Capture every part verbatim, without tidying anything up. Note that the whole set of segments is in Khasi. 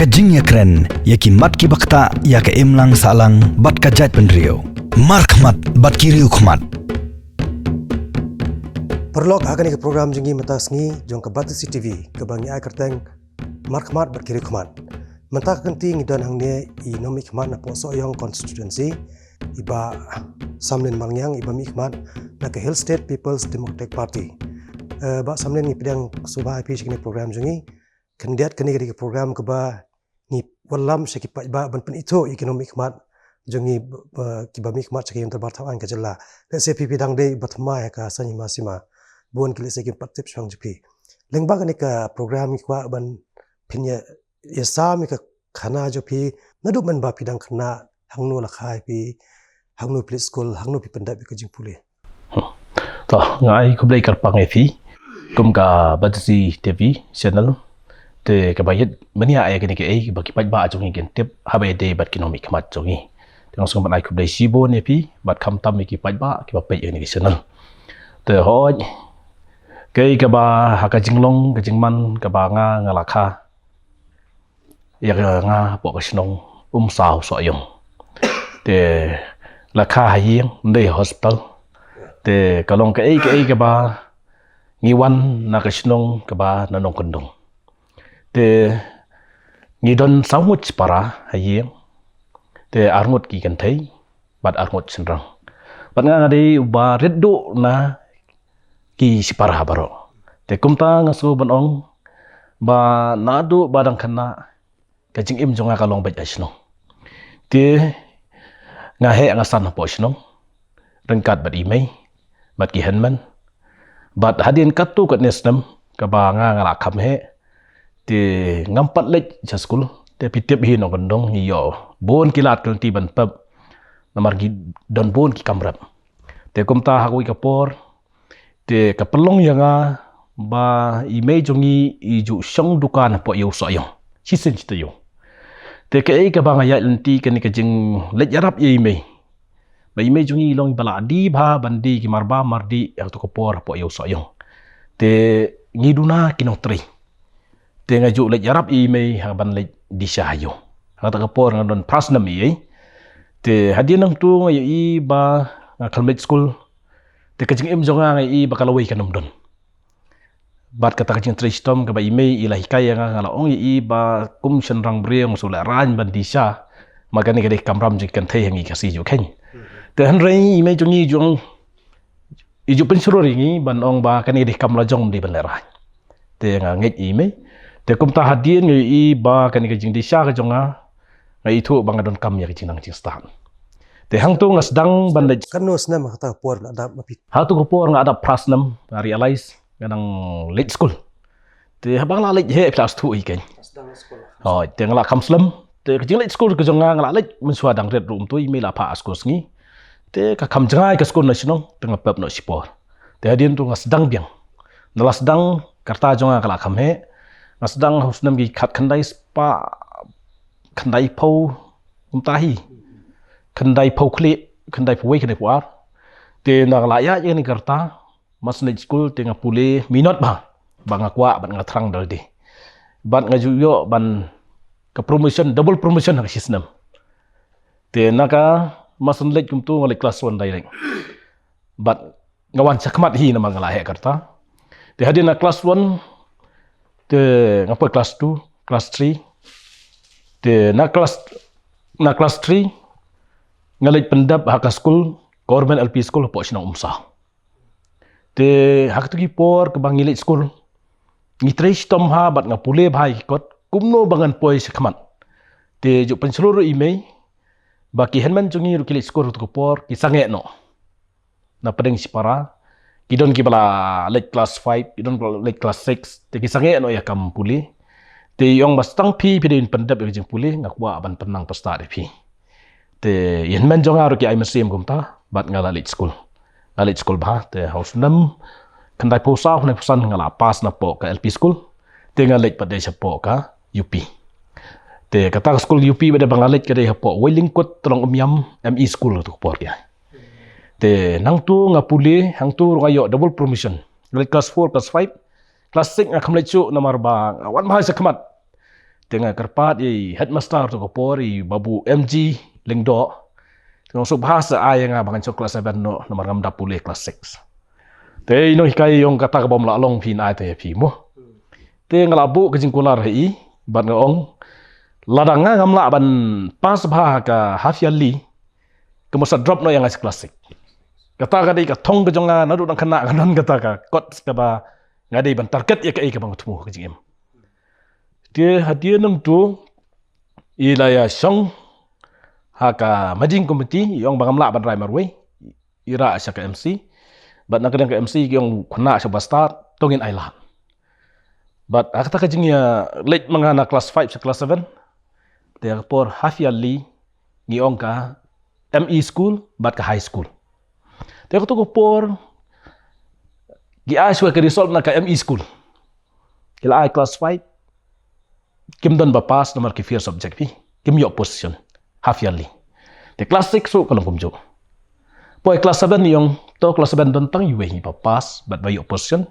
Ka jingïakren ïa ki mat ki baktah ïa ka imlang sahlang bad ka jaitbynriew. Markhmat bad ki riewkhmat. Paralok, ha kane ka program jong ngi mynta ka sngi jong ka Batesi TV kaba ngi ai kyrteng Markhmat bad ki riewkhmat. Mynta ka kynti ngi don hangne i nongmihkhmat na Pohsohiong constituency, i Bah Samlin Malngiang, iba mihkhmat na ka Hill State People's Democratic Party. Eh, Bah Samlin, ngi pdiang sngewbha ïa phi sha kane ka program jong ngi. Khyndiat kane ka dei ka program kaba ngi wallam sha ki paidbah ban pynithuh ïa ki nongmihkhmat jong ngi, ba, kiba mihkhmat sha ki ïing dorbar thaw aiñ ka jylla. Lehse phi phi dang dei ba thymmai ha ka saiñ hima sima. Bun ki lehse kim pat tip shaphang jong phi. Lyngba kane ka program ngi kwah ban pynïa, ïasam ïa ka khana jong phi naduh mynba phi dang khynnah, hangno la kha ïa phi, hangno phi leit skul, hangno phi pyndep ïa ka jingpule. To, nga ai khublei kyrpang ïa phi kum ka Batesi TV channel. Te kaba ïeit mynta ïa kane kaei ba ki paidbah jong ngi kin tip haba ïadei bad ki nongmihkhmat jong ngi. Te nga sngewbha ban ai khublei shibun ïa phi bad khamtam ïa ki paidbah kiba peit ïa kane ka channel. Te hooid, kaei kaba ha ka jinglong ka jingman kaba nga nga la kha ïa ka nga hapoh ka shnong Umsaw Sohiong. Te la kha ha ïing, ym dei ha hospital. Te ka long kaei kaei kaba ngi wan na ka shnong kaba na Nongkyndong. Te ngi don saw ngut shipara ha ïing. Te ar ngut ki kynthei bad ar ngut shynrang. Bad nga nga dei uba rit duh na ki shipara baroh. Te kumta nga sngew ban ong ba naduh ba dang khynnah ka jingim jong nga ka long beit ha shnong. Te nga heh nga san hapoh shnong ryngkat bad i mei bad ki hynmen. Bad hadien katto katne snem kaba nga nga la kham heh, te ngam pat leit sha skul. Te phi tip hi Nongkyndong ngi ïoh bun ki lad ki lynti ban pep namar ngi don bun ki kam rep. Te kumta ha kawei ka por te ka pynlong ïa nga ba i mei jong ngi i ju shong dukan hapoh ïew Sohiong shisien shi taïew. Te kaei kaba nga ïaid lynti kane ka jingleit ïarap ïa i mei. Ba i mei jong ngi i long iba la die bha ban die ki marbam mardih ha kato ka por hapoh ïew Sohiong. Te ngi duna ki nongtrei. Te nga ju leit ïarap ïa i mei ha ban leit die sha ha ïew. Ha kata ka por nga don phra snem ïa i. Te hadien nangto nga ïohi ba nga khlem leit skul. Te ka jingim jong nga nga ïohi ba ka lawei kan ym don. Bad kata ka jingtrei shitom kaba i mei i la hikai ïa nga, nga la ong ïa i ba kum shynrang briew nga shu lehraiñ ban die sha. Ma kane ka dei ka kamram jong ki kynthei ha ngi Khasi ju kheiñ. Te hynrei i mei jong ngi jong i ju pynshlur ïa ngi ban ong ba kane ka dei ka kam la jong, ym dei ban lehraiñ. Te nga ngeit ïa i mei. Te kumta hadien nga ïohi ba kane ka jingdie sha ka jong nga, nga ithuh ba nga donkam ïa ka jingnang jingstad. Te hangto nga sdang ban leit. Katno snem ha kata ka por la dap ma phi? Ha kata ka por nga dap phra snem, nga realize nga dang leit skul. Te haba nga la leit heh phi la sngewthuh hi kein. Hooid, te nga la kham slem. Te ka jingleit skul ka jong nga, nga la leit mynshuwa dang rit ruh kumto, i mei la phah ha skul sngi. Te ka kham jngai ka skul na shnong, te nga pep noh shipor. Te hadien to nga sdang biang. Nga la sdang, ka rta jong nga ka la kham heh. Nga sdang ha u snem ki khatkhyndai spah khyndaiphew, kumta hi. Khyndaiphew khlieh, khyndaiphew wei, khyndaiphew ar. Te nga la ïaid ïa kane ka rta, ma shu leit skul te nga pule minot bha ba nga kwah bad nga thrang da lade. Bad nga ju ïoh ban ka promotion, double promotion ha ka shi snem. Te na ka ma shu leit kumto nga leit class one direct. Bad nga wan shakhmat hi namar nga la heh ka rta. Te hadien na class one te nga poi class two, class three. Te na class, na class three nga leit pyndep ha ka skul, Government L P School hapoh shnong Umsaw. Te ha kito ki por kaba ngi leit skul, ngi trei shitom bha bad nga pule bha ïa ki kot kumno ba ngan poi shakhmat. Te ju pynshlur ruh i mei ba ki hynmen jong ngi ruh ki leit skul ha kito ki por, ki sangeh noh. Na pdeng shipara ki don kiba la leit class five, ki don kiba la leit class six, te ki sangeh noh ïa ka kam pule. Te i ong ba tang phi, phi dei ban pyndep ïa ka jingpule, nga kwah ban pynnang pyrshah ïa phi. Te i hynmen jong nga ruh ki ai mynsiem kumta bad nga la leit skul. Nga leit skul bha, te ha u snem khyndaiphew saw, khyndaiphew san nga la pass napoh ka L P school. Te nga leit pat dei shapoh ka U P. Te kata ka skul U P ba dei ba nga leit ka dei hapoh Wailyngkut Tlong Umïam M E School, tu ka por ki ai. Te nangtu nga pule, hangtu ruh nga ïoh double promotion. Nga leit class four, class five, class six nga kham leit shuh namar ba nga wan bha shakhmat. Te nga kyrpad ïa i headmaster tu ka por, i Babu M G Lyngdoh. Te nga ong suk bha sa ai ïa nga ba ngan shong class seven noh, namar ngam da pule class six. Te i nonghikai i ong kata ka bym lah long phin ai te ïa phi mo. Te nga la buh ka jingkular ha i, bad nga ong, lada nga ngam lah ban pass bha ha ka half yearly, ka mut sa drop noh ïa nga sha class six. Kata ka dei ka thong ka jong nga, naduh dang khynnah nga don kata ka kot kaba nga dei ban target ïa kaei kaba nga thmu ha ka jingim. Te hadien nangtu i la ïa shong ha ka managing committee, i ong ba ngam lah ban rai marwei, i rah sha ka M C. Bad na ka liang ka M C ki ong khynnah sha ba start, to ngin ai lad. Bad ha kata ka jingïaleit ma nga na class five sha class seven, te ha ka por half yearly ngi ong ka M E school bad ka high school. Te ha kata ka por ki ai shuwa ka result na ka M E school. Ki la ai class five, kim don ba pass namar ki fail subject phi. Kim ïoh position half yearly. Te class six ruh ka long kumjuh. Poi class seven i ong, to class seven don tang iwei hi ba pass bad ba ïoh position.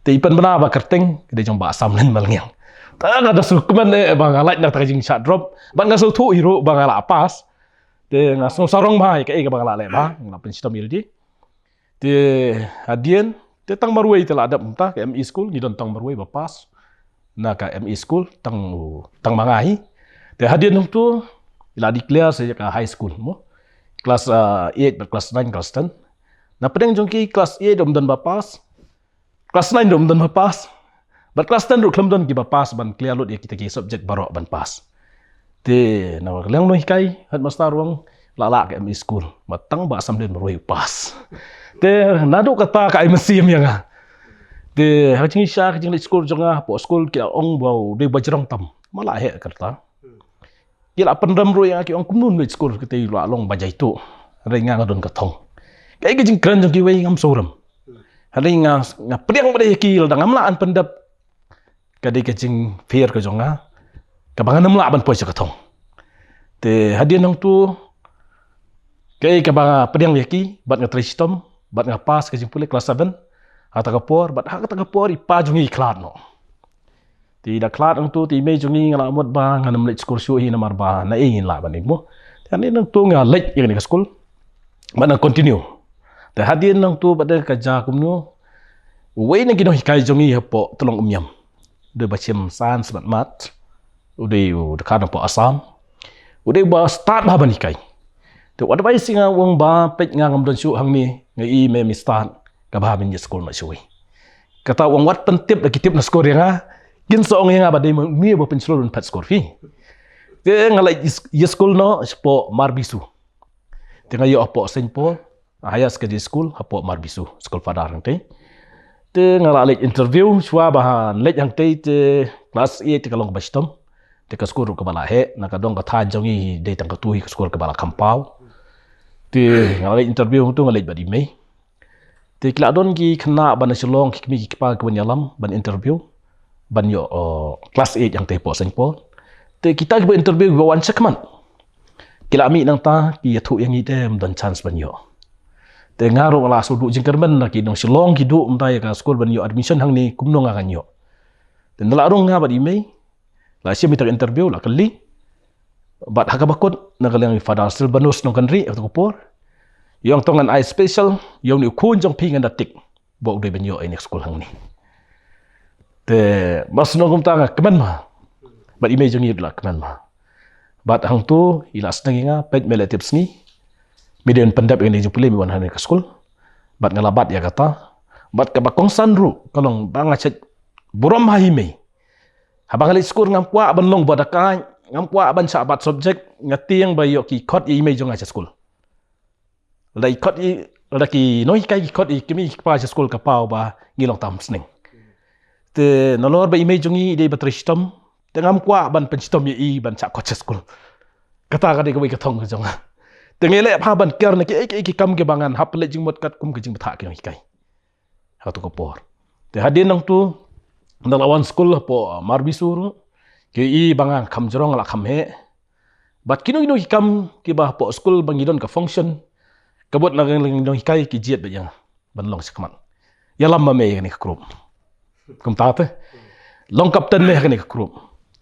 Te i pynbna ba kyrteng ka dei jong Bah Samlin Malngiang. Te nga da sngewkmen eh ba nga lait na kata ka jingshah drop. Bad nga sngewthuh hi ruh ba nga lah pass. Te nga sngew sarong bha ïa kaei kaba nga lah leh bha, nga lah pynshitom ïa lade. Te hadien, te tang marwei te la dep mynta ka M E school, ngi don tang marwei ba pass na ka M E school, tang, tang ma nga hi. Te hadien nangtu i la declare sa ïa ka high school mo. Class, ah, eight bad class nine, class ten. Na pdeng jong ki class eight ruh ym don ba pass. Class nine ruh ym don ba pass. Bad class ten ruh khlem don ki ba pass ban clear lut ïa kita ki subject baroh ban pass. Te na ka liang nonghikai, headmaster u ong, lah lah ka M E school. Bad tang Bah Samlin marwei u pass. Te naduh kata ka ai mynsiem ïa nga. Te ha ka jingshisha ka jingleit skul jong nga, hapoh skul ki la ong ba u dei ba jrong tam. Ma lah heh kata. Ki la pynrem ruh ïa nga, ki ong kumno leit skul, kata i la long ba jaituh. Hynrei nga nga don ka thong. Kaei ka jingkren jong kiwei ngam sngewrem. Hynrei nga, nga pdiang ba dei ïa ki, lada ngam lah ban pyndep, ka dei ka jingpher ka jong nga kaba ngan ym lah ban poi sha ka thong. Te hadien nangtu kaei kaba nga pdiang ïa ki, bad nga trei shitom, bad nga pass ka jingpule class seven. Ha kata ka por, bad ha kata ka por i pa jong ngi i khlad noh. Te da khlad nangtu te i mei jong ngi nga la mut ba ngan ym leit skul shuh hi namar ba naei ngin lah ban im mo. Te hadien nangtu nga leit ïa kane ka skul. Bad nga continue. Te hadien nangtu bad da ka jia kumno, uwei na ki nonghikai jong ngi hapoh Tlong Umïam, u dei ba shim science bad maths, u dei u dkhar na poh Assam, u dei ba stad bha ban hikai. Te u advice ïa nga, u ong ba peit nga ngam don shuh hangne, nga i me mi stad, kaba bha men ïa skul noh shuh. Kata u ong wat pyntip da ki tip na skul ïa nga, kin sa ong ïa nga ba dei me ba pynshlur ban phet skul phi. Te nga leit ïa skul noh shapoh Marbisu. Te nga ïoh hapoh Saint Paul Higher Secondary School hapoh Marbisu, School Father hangtei. Te nga la leit interview shuwa ba ngan leit hangtei, te class eight te ka long kaba shitom. Te ka skul ruh kaba la heh, na ka dong ka thaiñ jong ngi dei tang katu hi ka skul kaba la kham paw. Te nga la leit interview hangtu, nga leit bad i mei. Te ki la don ki khynnah ba na Shillong, ki kmie ki kpa kiba wan ïalam ban interview ban ïoh, uh, class eight hangtei hapoh Saint Paul. Te kita kiba interview kiba wan shakhmat, ki la mih nangta, ki ïathuh ïa ngi te ym don chance ban ïoh. Te nga ruh nga la shu duh jingkyrmen na ki nong Shillong ki duh mynta ïa ka skul ban ïoh admission hangne, kumno nga ngan ïoh. Te nga la rung nga bad i mei, la shim ïa ka interview, la kylli. Bad ha kaba kut na ka liang i Father Silvanus Nongkynrih, ha kata ka por i ong to ngan ai special ïa une u khun jong phi, ngan da tik ba u dei ban ïoh ïa kane ka skul hangne. Te ba shnong kumta nga kmen bha. Bad i mei jong ngi ruh la kmen bha. Bad hangtu i la sneng ïa nga, peit me la tip sngi, me dei ban pyndep ïa kane ka jingpule, me wan hangne ka skul. Bad nga la bat ïa kata. Bad kaba kongsan ruh ka long ba nga shait burom ha i mei. Haba nga leit skul ngam kwah ban long ba dakaid, ngam kwah ban shah bat subject, nga tieng ba ïoh ki khot ïa i mei jong nga sha skul. Lada i khot i, lada ki nonghikai ki khot ïa ki kmie ki kpa sha skul ka paw ba ngi long tam sneng. Te nalor ba i mei jong ngi i dei ba trei shitom, te ngam kwah ban pynshitom ïa i ban shah khot sha skul. Kata ka dei kawei ka thong ka jong nga. Te nga leh bha ban kiar na kiei kiei ki kam kiba ngan hap leit jingmut katkum ka jingbthah ki nonghikai. Ha katu ka por. Te hadien nangtu, nga la wan skul hapoh Marbisu ruh, ki i ba nga kham jrong, la kham heh. Bad kino kino ki kam kiba hapoh skul ba ngi don ka function, ka bud na ka liang nonghikai ki jied bad ïa nga ban long shakhmat. Ïalam ma me ïa kane ka group. Kumta te. Long captain me ha kane ka group.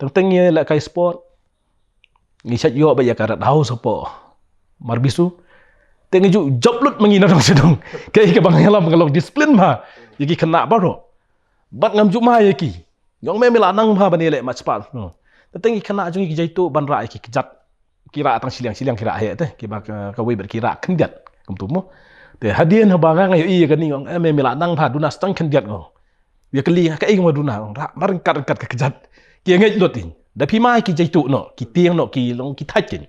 Teng teng ngi lehkai sport. Ngi shait ïoh beit ïa ka red house hapoh Marbisu. Te ngi ju jop lut ma ngi na dong sha dong. Kaei kaba nga ïalam, nga long discipline bha ïa ki khynnah baroh. Bad ngam ju mai ïa ki. Nga ong me, me la nang bha ban ïaleh march past. Teng teng ki khynnah jong ngi ki jaituh ban rah ïa ki kjat. Ki rah tang shiliang shiliang, ki rah heh te, kiba ka, kawei bad ki rah khyndiat kumtu mo. Te hadien haba nga, nga ïohi ïa kane, nga ong, eh, me, me la nang bha, duna tang khyndiat, nga ong. Ïa kali, kaei kaba duna, nga ong, rah ma ryngkat ryngkat ka kjat. Ki ngeit lut ïa nga. Da phi mai ki jaituh noh, ki tieng noh, ki long ki thait ïa nga.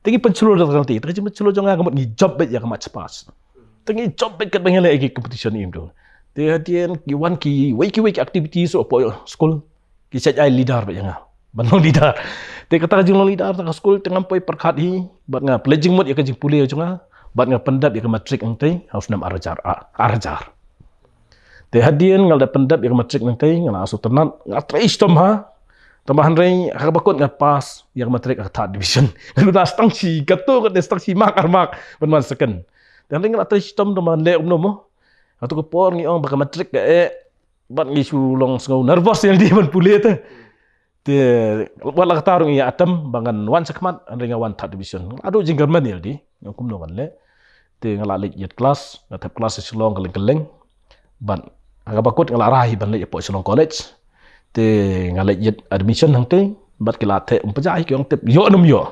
Te ngi pynshlur da ka lynti, te ka jingpynshlur jong nga ka mut ngi jop beit ïa ka march past. Te ngi jop beit katba ngi leh ïa ki competition im tu. Te hadien ki wan kiwei kiwei ki activities hapoh skul. Ki shait ai leader beit ïa nga ban long leader. Te kata ka jinglong leader ha ka skul te ngam poi pyrkhat hi, bad nga pynleit jingmut ïa ka jingpule jong nga, bad nga pyndep ïa ka matric hangtei ha u snem ar hajar, ar hajar. Te hadien nga la dep pyndep ïa ka matric hangtei, nga la sngewtynnat, nga trei shitom bha. Tangba hynrei ha kaba kut nga pass ïa ka matric ha ka third division. Nga la tang shi, katto katne tang shi mark ar mark ban wan second. Te hynrei nga la trei shitom tangba leh kumno mo. Hato ka por ngi ong ba ka matric ka eh, bad ngi shu long sngew nervous ïalade ban pule te. Te wat la katta ruh ngi ïa attempt ba ngan wan shakhmat, hynrei nga wan third division. Haduh jingkyrmen ïalade, nga kumno ngan leh. Te nga la leit ïit class, nga thep class ha Shillong kylleng kylleng. Bad ha kaba kut nga la rai ban leit hapoh Shillong College. Te nga leit ïit admission hangtei, bad ki la theh, um pynjah hi, ki ong tip ïoh ne ym ïoh.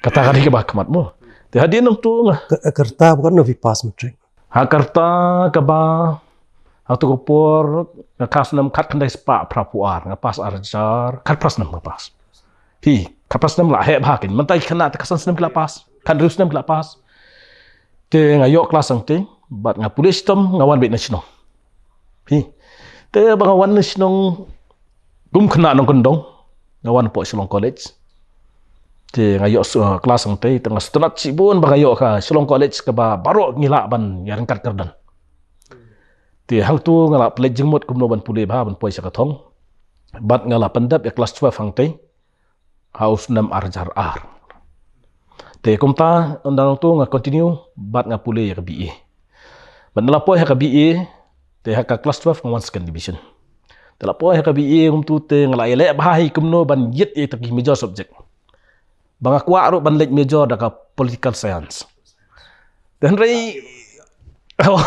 Kata ka dei kaba khmat mo. Te hadien nangtu nga Ka, ka rta ba katno phi pass matric? Ha ka rta kaba, ha kato ka por, nga kha snem khatkhyndai spah phra phew ar, nga pass ar hajar, khatphra snem nga pass. Phi, khatphra snem la heh bha kein. Mynta ki khynnah te khatsan snem ki la pass, khathynriew snem ki la pass. Te nga ïoh class hangtei, bad nga pule shitom, nga wan beit na shnong. Phi. Te ba nga wan na shnong, kum khynnah nongkyndong, nga wan hapoh Shillong College. Te nga ïoh, uh, class hangtei, te nga sngewtynnat shibun ba nga ïoh ka Shillong College kaba baroh ngi lah ban ïaryngkat kyrdan. Te hangtu nga la pynleit jingmut kumno ban pule bha ban poi sha ka thong. Bad nga la pyndep ïa class twelve hangtei ha u snem ar hajar ar. Te kumta, ynda nangtu nga continue bad nga pule ïa ka B A. Bad nga la poi ha ka B A, te ha ka class twelve nga wan second division. Te la poi ha ka B A kumtu te nga la ïaleh bha hi kumno ban ïit ïa kita ki major subject. Ba nga kwah ruh ban leit major da ka political science. Te hynrei, oh,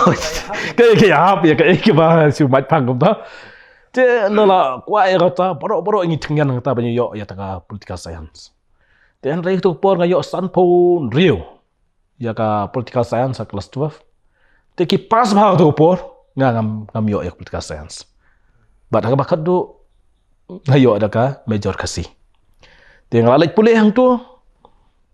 kaei kaei hap ïa kaei kaba shu mait phang kumta. Te nga la kwah ïa kata, baroh baroh ngi tyngen kata ban ïoh ïa kata ka political science. Te hynrei kato ka por nga ïoh sanphew hynriew ïa ka political science ha class twelve. Te ki pass bha kato ka por, nga ngam, ngam ïoh ïa ka political science. Bad ha kaba khatduh nga ïoh da ka major Khasi. Te nga la leit pule hangtu,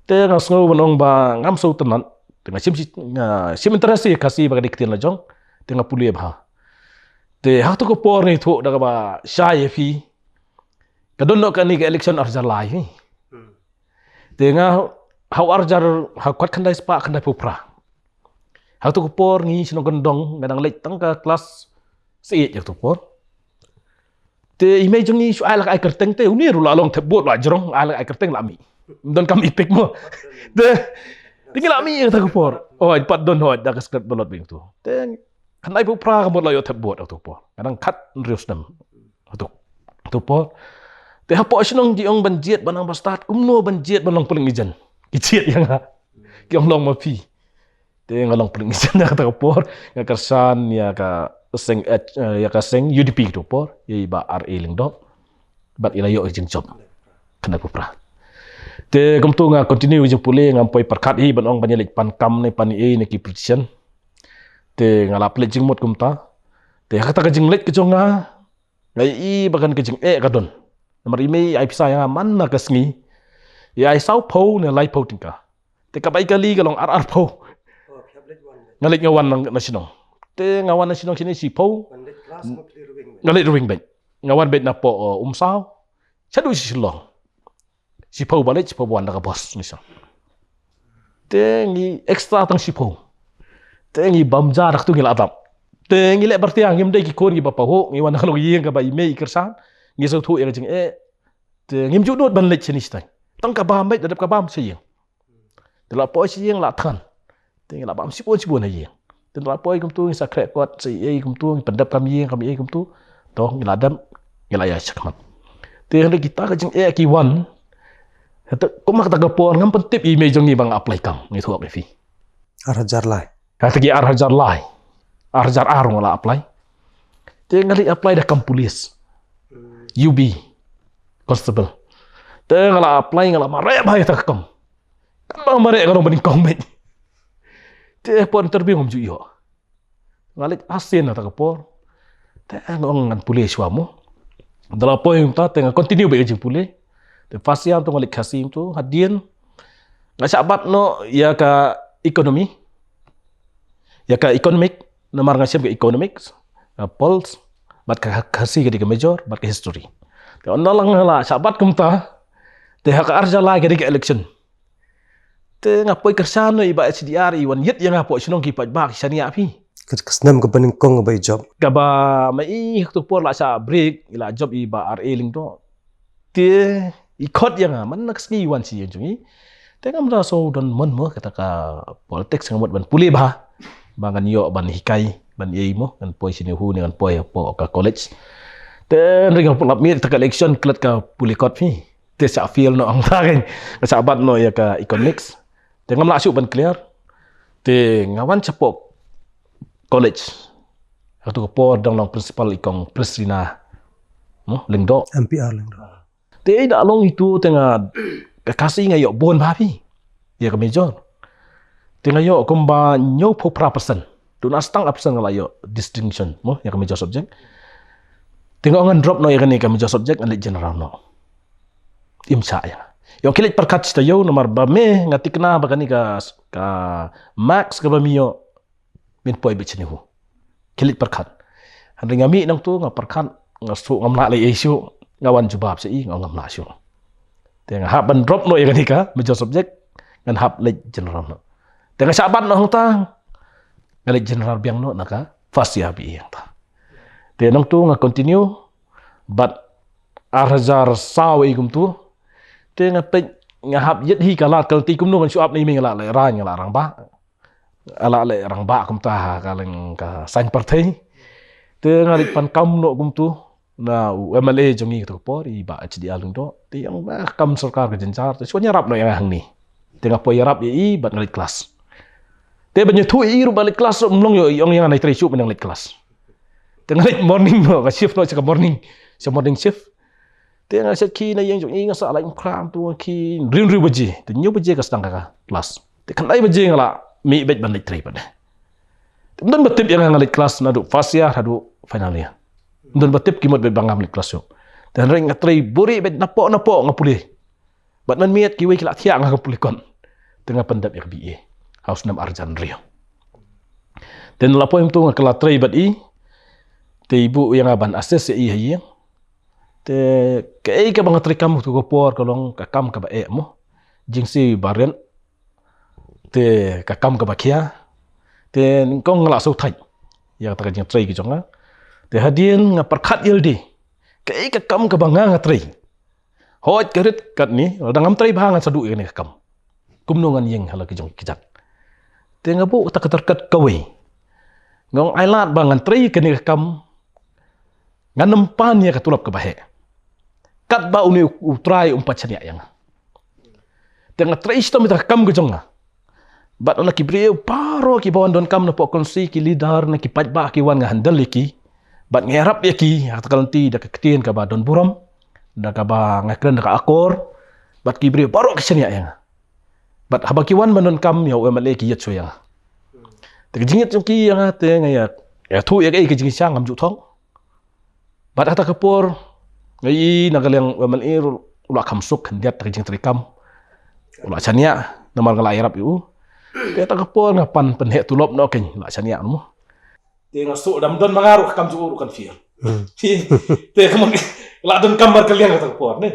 te nga sngew ban ong ba ngam sngewtynnat. Te nga shim shi-, nga shim interest ïa Khasi ba ka dei ka ktien la jong. Te nga pule bha. Te ha kato ka por nga ithuh da kaba shai ïa phi. Ka don noh kane ka election ar hajar lai hi. Hmm. Te nga ha u ar hajar, ha khatkhyndai spah khyndaiphew phra. Ha kato ka por ngi shnong kyndong, nga dang leit tang ka class eight ha kato ka por. Te i mei jong ngi shu ai la ka ai kyrteng te, une ruh la long thep vote la jrong, ai la ka ai kyrteng la mih. Ym don kam ïa pick mo. Te, te ngi la mih ha kato ka por. Oh, i pat don hooid da ka secret ballot beit tu. Te khyndai phew phra ka mut la ïoh thep vote ha kato ka por. Nga dang khathynriew snem. Hato, hato ka por. Te hapoh shnong ki ong ban jied ban nang ba stad, kumno ban jied ban long polling agent. Ki jied ïa nga. Ki ong long ma phi. Te nga long polling agent ha kato ka por, nga kyrshan ïa ka seng, eh, ïa ka seng U D P kato ka por, ïa i Bah R A Lyngdoh. Bad i la ïoh ka jingjop. Khyndai phew phra. Te kumtu nga continue ka jingpule, ngam poi pyrkhat hi ban ong ban ïaleit pan kam ne pan ei ne ki politician. Te nga la pynleit jingmut kumta. Te ha kata ka jingleit ka jong nga, nga ïohi ba kan ka jingeh ka don. Namar i mei i ai pisa ïa nga man la ka sngi. I ai sawphew ne laiphew tyngka. Te kaba ïa kali ka long ar arphew. Nga leit nga wan na, na shnong. Te nga wan na shnong shane shiphew. Nga leit rwing beit. Nga wan beit napoh, uh, Umsaw. Shaduh shi Shillong. Shiphew ba leit, shiphew ba wan da ka bos, ngi sha. Te ngi extra tang shiphew. Te ngi bam ja da katu ngi la dap. Te ngi leh byrtiang, ngim dei ki khun kiba pahuh, ngi wan na ka longïing kaba i mei i kyrshan, ngi sngewthuh ïa ka jingeh. Te ngim ju nud ban leit shane shatai. Tang ka bam beit, da dep ka bam sha ïing. Te la poi sha ïing la than. Te ngi la bam shibun shibun ha ïing. Te la poi kumtu ngi sa khreh kot sa ïa kumtu ngi pyndep kam ïing kam ïa kumtu. To ngi la dep ngi la ïa shakhmat. Te hynrei kita ka jingeh ki wan. Hata kumba kata ka por ngam pyntip ïa i mei jong ngi ba nga apply kam, ngi thuh ïa phi. Ar hajar lai. Kata ki ar hajar lai. Ar hajar ar nga la apply. Te nga leit apply da kam police. U B. Constable. Te nga la apply, nga la mareh bha ïa kata ka kam. Kam ba mareh ka long ba nyngkong beit. Te por interview ngam ju ïoh. Nga leit asien na kata ka por. Te nga ong ngan pule shuwa mo. Da la poi mynta te nga continue beit ka jingpule. Te first year to nga leit Khasi to hadien. Nga shah bat noh ïa ka economy. Ïa ka economic, namar nga shem ka economics, ka pols, bad ka Khasi ka dei ka major, bad ka history. Te ynda la nga la shah bat kumta, te ha ka ar hajar lai ka dei ka election. Te nga poi kyrshan noh i Bah H D R, i wan ïit ïa nga hapoh shnong, ki paidbah ki shaniah phi. Ka, ka snem kaba nyngkong ba i jop. Kaba ma i ha kato ka por la shah break, i la jop i Bah R A Lyngdoh. Te i khot ïa nga, man la ka sngi i wan sha ïing jong ngi. Te ngam da sngewdon mon mo kata ka politics, nga mut ban pule bha. Ba ngan ïoh ban hikai, ban ïa i mo, ngan poi shane hooid ne ngan poi hapoh ka college. Te hynrei nga lap miet kata ka election, klet ka pule kot phi. Te shah fail noh hangta kein. Nga shah bat noh ïa ka economics. Te ngam lah shuh ban clear. Te nga wan shapoh college. Kato ka por dang long principal i kong Priscilla. Mo, Lyngdoh. M P R Lyngdoh. Te i da long itu te nga ka Khasi nga ïoh bun bha phi. Ïa ka major. Te nga ïoh kumba hynñiewphew phra percent. Duna stang percent nga la ïoh distinction mo ïa ka major subject. Te nga ong ngan drop noh ïa kane ka major subject, ngan leit general noh. Im shah ïa. Ïoh ki leit pyrkhat shi taïew namar ba me nga tikna ba kane ka, ka marks kaba me ïoh, men poi beit shane hooid. Ki leit pyrkhat. Hynrei nga mih nangto nga pyrkhat, nga shu ngam lah leh ei shuh, nga wan jubab sha i nga ngam lah shuh. Te nga hap ban drop noh ïa kane ka major subject, ngan hap leit general noh. Te nga shah bat noh hangta, nga leit general biang noh na ka first year B A hangta. Te nangto nga continue, bad ar hajar saw i kumto. Te nga peit nga hap ïit hi ka lad ka lynti kumno ngan shu ap na i mei, nga la lehrain, nga la rangbah. Nga la lehrangbah kumta ha ka leng ka saiñ pyrthei. Te nga leit pan kam noh kumto na u M L A jong ngi kato ka por, i Bah H D R Lyngdoh. Te i ong ba kam sorkar ka jynjar, te shu wan ïarap noh ïa nga hangne. Te nga poi ïarap ïa i bad nga leit klas. Te ban ïathuh ïa i ruh ba leit klas ruh ym long ïoh, i ong ïa nga nai trei shuh ban ïa nga leit klas. Te nga leit morning noh, ka shift noh sha ka morning. Sha morning shift. Te nga shet khie na ïing jong i, nga sah lait mkhra to khie hynriew hynriew baje. Te hynñiew baje ka sdang ka klas. Te khyndai baje nga la mih beit ban leit trei pat. Te ym don ba tip ïa nga, nga leit klas naduh first year haduh final year. Ym don ba tip, ki mut beit ba ngam leit klas shuh. Te hynrei nga trei buhrieh beit, napoh napoh nga pule. Bad mynmiet kiwei ki la thiah nga ha ka pule kot. Te nga pyndep ïa ka B A ha u snem ar hajar hynriew. Te na la poi mynta nga kylla trei bad i. Te i buh ïa nga ban assist ïa i ha ïing. Te kaei kaba nga trei kam kato ka por ka long ka kam kaba eh mo. Jingsiew ba rit. Te ka kam kaba khia. Te nyngkong nga la sngewthait ïa kata ka jingtrei ka jong nga. Te hadien nga pyrkhat ïa lade, kaei ka kam kaba nga nga trei. Hooid ka rit katne, lada ngam trei bha ngan sa duh ïa kane ka kam. Kumno ngan ïeng ha la ki jong ki kjat. Te nga buh kata ka tyrkat kawei. Nga ong ai lad ba ngan trei kane ka kam, ngan ym pan ïa ka tulop kaba heh. Katba une u, u trai um pat shaniah ïa nga. Te nga trei shitom ïa ka kam ka jong nga. Bad na ki briew baroh kiba wan donkam napoh constituency, ki leader na ki paidbah ki wan, nga handle ïa ki. Bad nga ïarap ïa ki ha kata ka lynti da ka ktien kaba don burom, da kaba nga kren da ka akor. Bad ki briew baroh ki shaniah ïa nga. Bad haba ki wan ban donkam ïa u M L A ki ïeit shuh ïa nga. Te ka jingïeit jong ki ïa nga te nga ïa, ïathuh ïa kaei ka jingshisha ngam ju thong. Bad ha kata ka por nga ïohi na ka liang u M L A ruh u la kham suk khyndiat da ka jingtrei kam. U la shaniah namar nga la ïarap ïa u. Te ha kata ka por nga pan pynheh tulop noh kein, u la shaniah noh. Te nga shu dam don ma nga ruh ka kam jong u ruh kan fail. Hmm. Te ka mon la donkam mar ka liang ha kata ka por ne.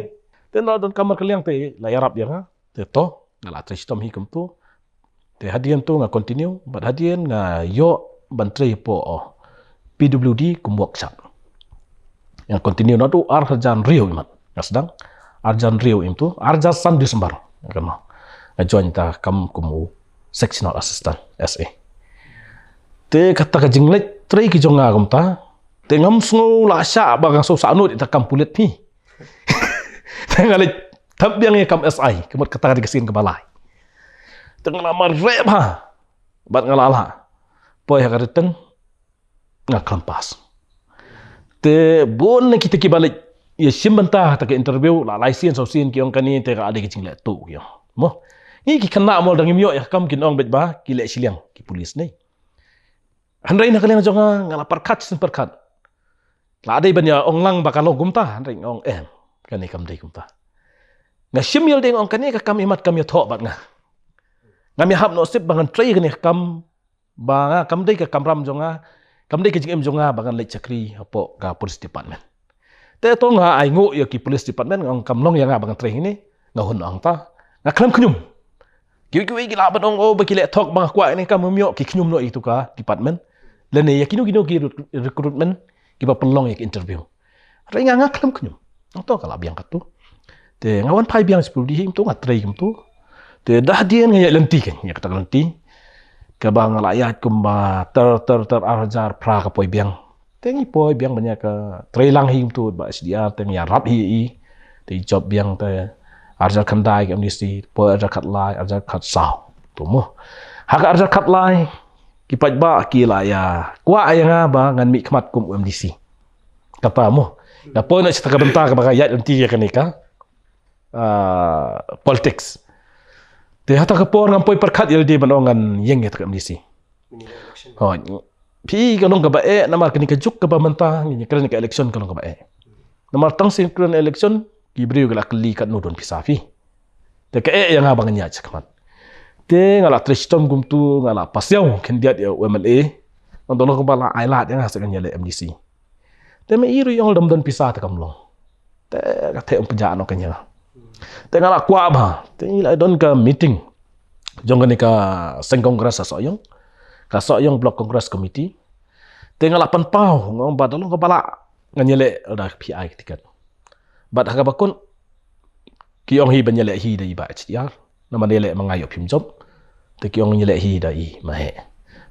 Te la donkam mar ka liang te la ïarap ïa nga. Te to nga la trei shitom hi kumto. Te hadien to nga continue, bad hadien nga ïoh ban trei hapoh, oh, P W D kum workshop. Nga continue naduh ar hajar hynriew imat nga sdang. Ar hajar hynriew im to, ar hajar san December nga kynmaw, nga join ta kam kum u sectional assistant, S A. Te kata ka jingleit trei ka jong nga kumta, te ngam sngew la shah ba nga sngew sahnud ïa ta kam pulit phi. Te nga leit thep biang ïa ka kam S I, ka mut kata ka dei ka sien kaba lai. Te nga la mareh bha bad nga la lah poi ha ka riteng, nga khlem pass. Te bun na kita kiba leit ïa shim bynta ha kata ka interview, la lai sien saw sien ki ong kane te ka dei ka jingleh tuh ki ong. Mo, ngi ki khynnah mo, dang ngim ïoh ïa ka kam kin ong beit ba ki leh shiliang ki police ne. Hynrei na ka liang jong nga, nga la pyrkhat shisien pyrkhat. La dei ban ïa ong lang ba ka long kumta, hynrei nga ong em, kane kam dei kumta. Nga shim ïa lade, nga ong kane ka kam imat kam ïathoh bad nga. Ngam ïahap noh sip ba ngan trei kane ka kam, ba nga kam dei ka kamram jong nga, kam dei ka jingim jong nga ba ngan leit shakri hapoh ka police department. Te to nga ai nguh ïa ki police department, nga ong kam long ïa nga ba ngan trei hangne, nga hun noh hangta. Nga khlem khñium. Kiwei kiwei ki lah ban ong, oh, ba ki leh thok ba nga kwah ïa kane ka kam, ym ïoh, ki khñium noh ïa katu ka department. Lane ïa kino kino ki rec-, recruitment kiba pynlong ïa ki interview. Hynrei nga, nga khlem khñium. Nga to ka la biang katu. Te nga wan phai biang sha Pyrdi hi kumtu, nga trei kumtu. Te da hadien nga ïaid lynti kein, ïa kata ka lynti. Kaba nga la ïaid kumba ter ter ter ar hajar phra ka poi biang. Te ngi poi biang ban ïa ka trei lang hi kumtu bad H D R, te ngi ïarap hi ïa i. Te i jop biang te ar hajar khyndai ka M D C, poi ar hajar khatlai, ar hajar khatsaw. To mo, ha ka ar hajar khatlai ki paidbah ki la ïa kwah ïa nga ba ngan mih khmat kum u M D C. Kata mo, nga poi noh sha kata ka bynta kaba nga ïaid lynti ïa kane ka, ah, politics. Te ha kata ka por ngam poi pyrkhat ïa lade ban ong ngan ïeng ïa kata ka M D C. Hooid. Phi, ka long kaba eh, namar kane ka juk kaba mynta ngin ïa kren ïa ka election ka long kaba eh. Namar tang sien kren election ki briew ki la kylli katno don pisa phi. Te ka eh ïa nga ba ngan ïaid shakhmat. Te nga la trei shitom kumtu, nga la pass ïa u khyndiat ïa u M L A. Ngan, da long kaba la ai lad ïa nga sa ngan ïaleh M D C. Te ma i ruh i ong lada ym don pisa te kam long. Te ka theh um pynjah noh kein ïa nga. Te nga la kwah bha. Te ngi la don ka meeting jong kane ka seng Congress ha Sohiong, ka Sohiong Block Congress Committee. Te nga la pynpaw, nga ong ba da long kaba lah ngan ïaleh lada phi ai ka tiket. Bad ha kaba kut ki ong hi ban ïaleh hi da i Bah H D R. Namar ïaleh ma nga ïoh phim jop. Te ki ong ïaleh hi da i Bah Heh.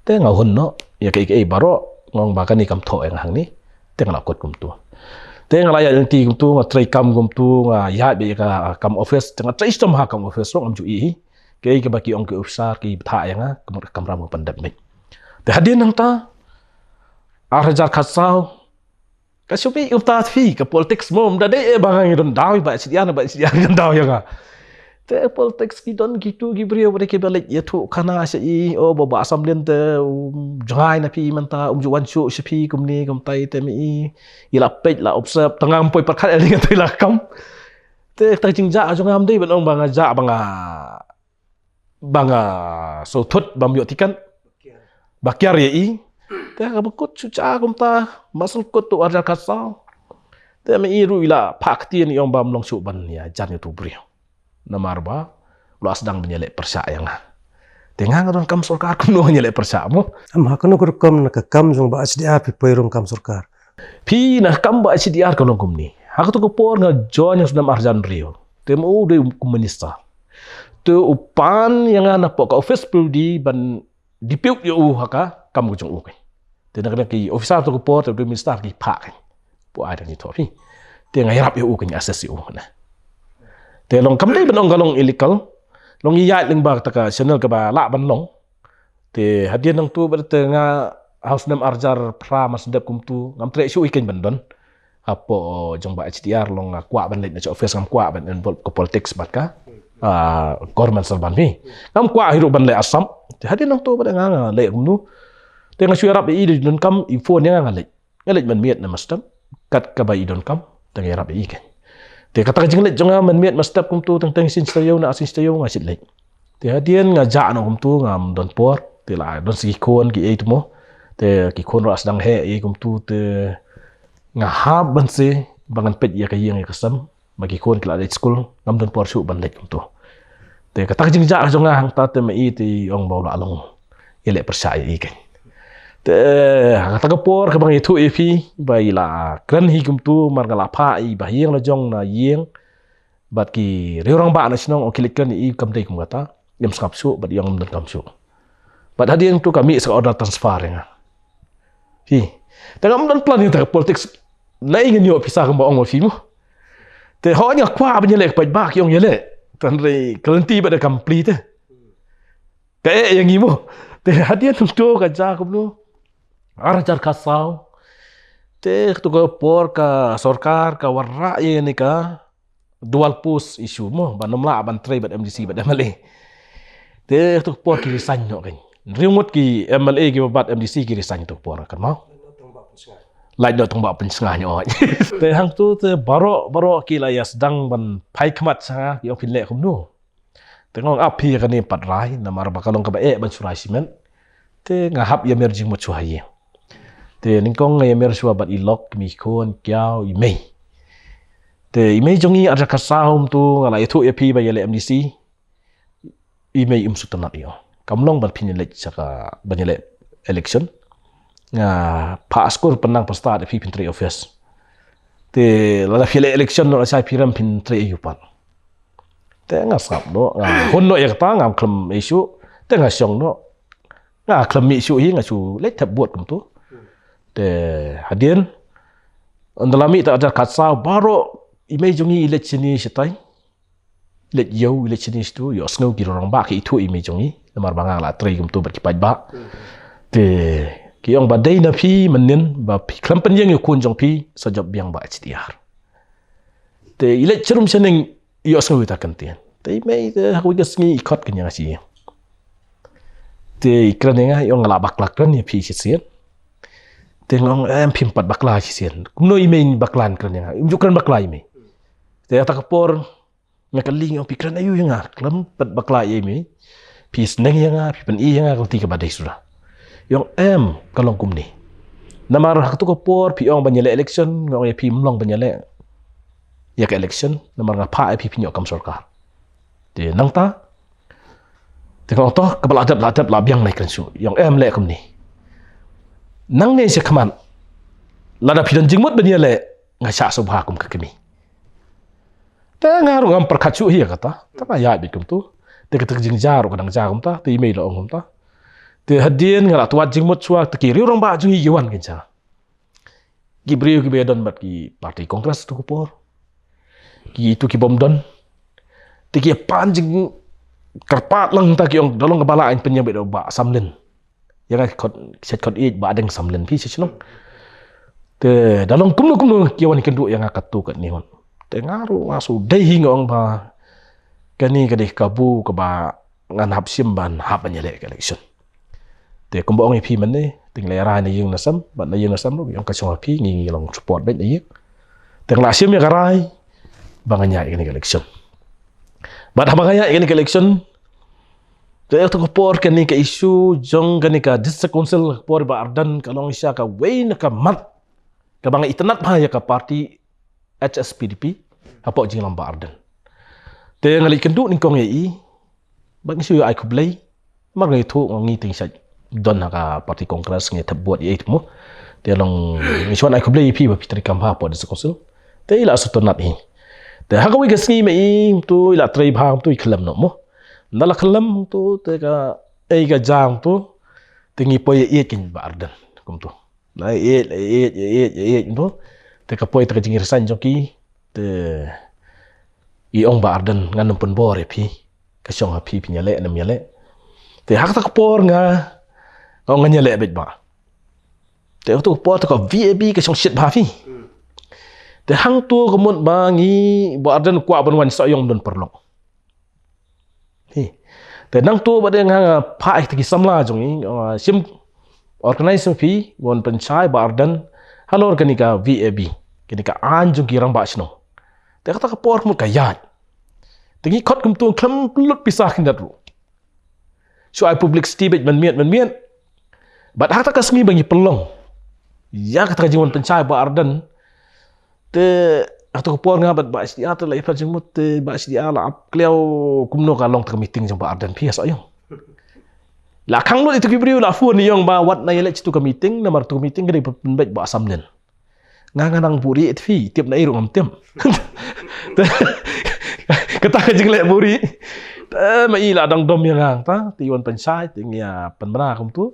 Te nga hun noh ïa kaei kaei baroh, nga ong ba kane kam thoh ïa nga hangne. Te nga la kut kumtu. Te nga la ïaid lynti kumtu, nga trei kam kumtu, nga ïaid beit ïa ka kam office, te nga trei shitom ha kam office ruh ngam ju ïeh hi. Kaei kaba ki ong ki officer ki bthah ïa nga, ka mut ka kamram ka pyndep beit. Te hadien nangta ar hajar khatsaw, ka shu mih kumta phi, ka politics mo, ym da dei eh ba nga ngi don daw, i Bah H D R, Bah H D R ngi don daw ïa nga. Te politics ki don kitu ki briew ba dei kiba leit ïathuh khana sha i, oh, ba Bah Samlin te um jngai na phi mynta, um ju wan shuh sha phi kumne kumtai, te ma i i la peit la observe, tang ngam poi pyrkhat ïa lade, nga trei la kam. Te kata ka jingjah jong nga ym dei ban ong ba nga jah ba nga, ba nga sngewthuh bym ïoh tiket, ba kiar ïa i. Te ha kaba kut shu jah kumta, mar shu kut tu ar hajar khatsaw. Te ma i ruh i la phah ktien, i ong bym long shuh ban ïajan ïa utu u briew. Namar ba u la sdang ban ïaleh pyrshah ïa nga. Te nga, nga don kam sorkar, kumno ngan ïaleh pyrshah mo? Em, ha kano ka rukom na ka kam jong Bah H D R phi poi rung kam sorkar? Phi, na ka kam Bah H D R ka long kumne. Ha kato ka por nga join ha u snem ar hajar hynriew. Te ma u dei u minister. Te u pan ïa nga napoh ka office Pyrdi ban depute ïa u ha ka kam ka jong u kein. Te na ka liang ki officer to ka por, te u dei u minister, ki phah kein. Poi, ai da ngi thoh phi. Te nga ïarap ïa u kein, assist ïa u na. Te long kam dei ban ong ka long illegal. Long ïaid lyngba kata ka channel kaba lah ban long. Te hadien nangtu bad te nga ha u snem ar hajar phra, mar shu dep kumtu, ngam treh shuh hi kein ban don hapoh jong Bah H D R, long nga kwah ban leit na sha office, ngam kwah ban involve ka politics bad ka, ah, government sarbam hi. Ngam kwah hi ruh ban leit Assam. Te hadien nangtu bad nga, nga leit kumtu. Te nga shu ïarap ïa i da i donkam, i phone ïa nga, nga leit. Nga leit mynmiet na mynstep kat kaba i donkam, te nga ïarap ïa i kein. Te kata ka jingleit jong nga mynmiet mynstep kumtu, teng teng sien shi taïew na sien shi taïew nga shait leit. Te hadien nga jah noh kumtu, ngam don por, te la don sa ki khun kiei te mo. Te ki khun ruh la sdang heh ïa i kumtu, te nga hap ban shu, ba ngan peit ïa ka ïing ïa ka sem. Ba ki khun ki la leit skul, ngam don por shuh ban leit kumtu. Te kata ka jingjah jong nga hangta te ma i te i ong ba u la long ïaleh pyrshah ïa i kein. Te ha kata ka por kaba nga ïathuh ïa phi ba i la kren hi kumtu, mar nga la phah ïa i ba ha ïing la jong na ïing. Bad ki riew rangbah na shnong, ong ki leit kren ïa i kam dei kum kata. Ngam sngap shuh bad i ong ngam donkam shuh. Bad hadien tu ka mih sa ka order transfer ïa nga. Hi. Te ngam don plan ïa kata ka politics. Naei ngan ïoh pisa kumba ong ma phi mo. Te hooid nga kwah ban ïaleh ka paidbah, ki ong ïaleh. Tang hynrei ka lynti bad da kam plie te. Ka eh ïa ngi mo. Te hadien kumto ka jia kumno. Ar hajar khatsaw. Te kato ka por ka sorkar ka wanrah ïa kane ka dual post issue mo, ban ym lah ban trei bad M D C bad M L A. Te kato ka por ki resign noh kein. Hynriew ngut ki M L A kiba bat M D C ki resign kato ka por, kynmaw. Lait noh tang ba pynsngew noh. Te hangto te baroh baroh ki la ïa sdang ban phai khmat sha nga, ki ong phin leh kumno. Te nga ong ap phi ïa kane pat rai, namar ba ka long kaba eh ban shu rai shimet. Te nga hap ïa mer jingmut shuwa ha ïing. Te nyngkong nga ïa mer shuwa bad i lok, i mei khun, kiaw, i mei. Te i mei jong ngi ar hajar khatsaw kumto nga la ïathuh ïa phi ba ïaleh M D C. I mei um sngewtynnat ïa u. Kam long ban phin ïaleh sha ka, ban ïaleh election. Nga phah skur, pynnang, pynstad ïa phi, phin trei office. Te lada phi leh election noh lashai, phi rem phin trei aïu pat. Te nga sngap noh, nga hun noh ïa kata, ngam khlem issue. Te nga shong noh. Nga khlem mih shuh hi, nga shu leit thep vote kumto. Te hadien, ynda la mih ta ar hajar khatsaw, baroh i mei jong ngi i leit shane shatai. Leit ïew, leit shane shato, ïohsngew ki rangbah, ki ithuh i mei jong ngi. Namar ba nga la trei kumto bad ki paidbah. Te ki ong ba dei na phi mynnin, ba phi khlem pynïeng ïa u khun jong phi, sa jop biang bad H D R. Te i leit sharum shaneng, ïohsngew ïa kata ka ktien. Te i mei te ha kawei ka sngi i khot kein ïa nga sha ïing. Te i kren ïa nga, i ong nga la bakla kren ïa phi shisien. Te nga ong em, phim pat bakla shisien. Kumno i mei bakla kren ïa nga. Im ju kren bakla i mei. Te kata ka por nga kylli, nga ong phi kren aïu ïa nga, khlem pat bakla ïa i mei. Phi sneng ïa nga, phi pyni ïa nga ka lynti kaba dei suda. I ong em, ka long kumne. Namar ha kato ka por phi ong ban ïaleh election, nga ong ïa phi ym long ban ïaleh ïa ka election, namar nga phah ïa phi phin ïoh kam sorkar. Te nangta te nga ong to, kaba la dep la dep, la biang, nai kren shuh. I ong em, leh kumne. Nangne sha khmat, lada phi don jingmut ban ïaleh, nga shah sngewbha kum ka kmie. Te nga ruh ngam pyrkhat shuh hi ïa kata. Te nga ïaid beit kumto. Te kata ka jingjia ruh ka dang jia kumta, te i mei la ong kumta. Te hadien nga la twad jingmut shuwa, te ki riew rangbah jong ngi ki wan kein sha nga. Ki briew kiba ïadon bad ki party Congress kato ka por. Kito ki bym don. Te ki pan jingkyrpad lang, te ki ong da long kaba lah, ngin pynïeng beit da u Bah Samlin. Ïa nga ki khot, ki khot ïeit Bah Deng Samlin, phi sngewthuh. Te da long kumno kumno ki wan kynduh ïa nga katto katne ngut. Te nga ruh nga shu dei hi, nga ong ba kane ka dei kabu kaba ngan hap shim ban hap ban ïaleh ka election. Te kumba ong ïa phi mynne, te ngi la rai na ïing na sem, bad na ïing na sem ruh ki ong ka shong ha phi, ngi, ngi long support beit na ïing. Te nga la shim ïa ka rai ba ngan ïaid ïa kane ka election. Bad haba nga ïaid ïa kane ka election, te ïa kato ka por kane ka issue jong kane ka District Council, ka por Bah Ardent, ka long shisha kawei na ka mat kaba nga itynnad bha ïa ka party H S P D P hapoh jingïalam Bah Ardent. Te nga la ïakynduh nyngkong ïa i, ba ngi shu ai khublei. Namar nga ithuh, nga, ngi te ngi shait don ha ka party Congress, ngi thep vote ïa i te mo. Te long ngi shu ai khublei ïa phi ba phi trei kam bha hapoh District Council. Te i la sngewtynnad hi. Te ha kawei ka sngi ma i kumto, i la trei bha kumto, i khyllem noh mo. Ynda la khyllem kumto, te ka, ei ka jia kumto, te ngi poi ïaieit kein Bah Ardent kumto. La ïaieit, la ïaieit, ïaieit, ïaieit kumto. Te ka poi te ka jingresign jong ki, te i ong Bah Ardent, ngan ym pynbor ïa phi. Ka shong ha phi, phin ïaleh ne ym ïaleh. Te ha kata ka por nga, nga ong ngan ïaleh beit Bah. Te ha kata ka por te ka V A B ka shong shit bha ha phi. Te hangto ka mut ba ngi, Bah Ardent kwah ban wan, sa ïong, ym don paralok. Hi. Te nangto ba dei nga, nga phah ïa kita ki samla jong ngi, uh, shim organize phi, wan pynshai Bah Ardent halor kane ka V A B, kane ka aiñ jong ki rangbah shnong. Te kata ka por mut ka ïaid. Te ngi khot kumto, khlem lut pisa khyndiat ruh. Shu ai publicity beit mynmiet mynmiet. Bad ha kata ka sngi ba ngi pynlong ïa kata ka jingwan pynshai Bah Ardent, te ha kato ka por nga bad Bah H D R te la ïapher jingmut, te Bah H D R la ap kliaw kumno ka long kata ka meeting jong Bah Ardent, phi ïa sa ïong. La khang lut ïa kito ki briew, la phone ïong ba wat nai ïaleh sha kato ka meeting, namar kato ka meeting ka dei ban pynbeit Bah Samlin. Nga, nga nang buhrieh, te phi tip naei ruh ngam tip. Kata ka jingleh buhrieh. Te ma i la dang dom ïa nga hangta, te i wan pynshai, te ngi ïa pynbna kumto.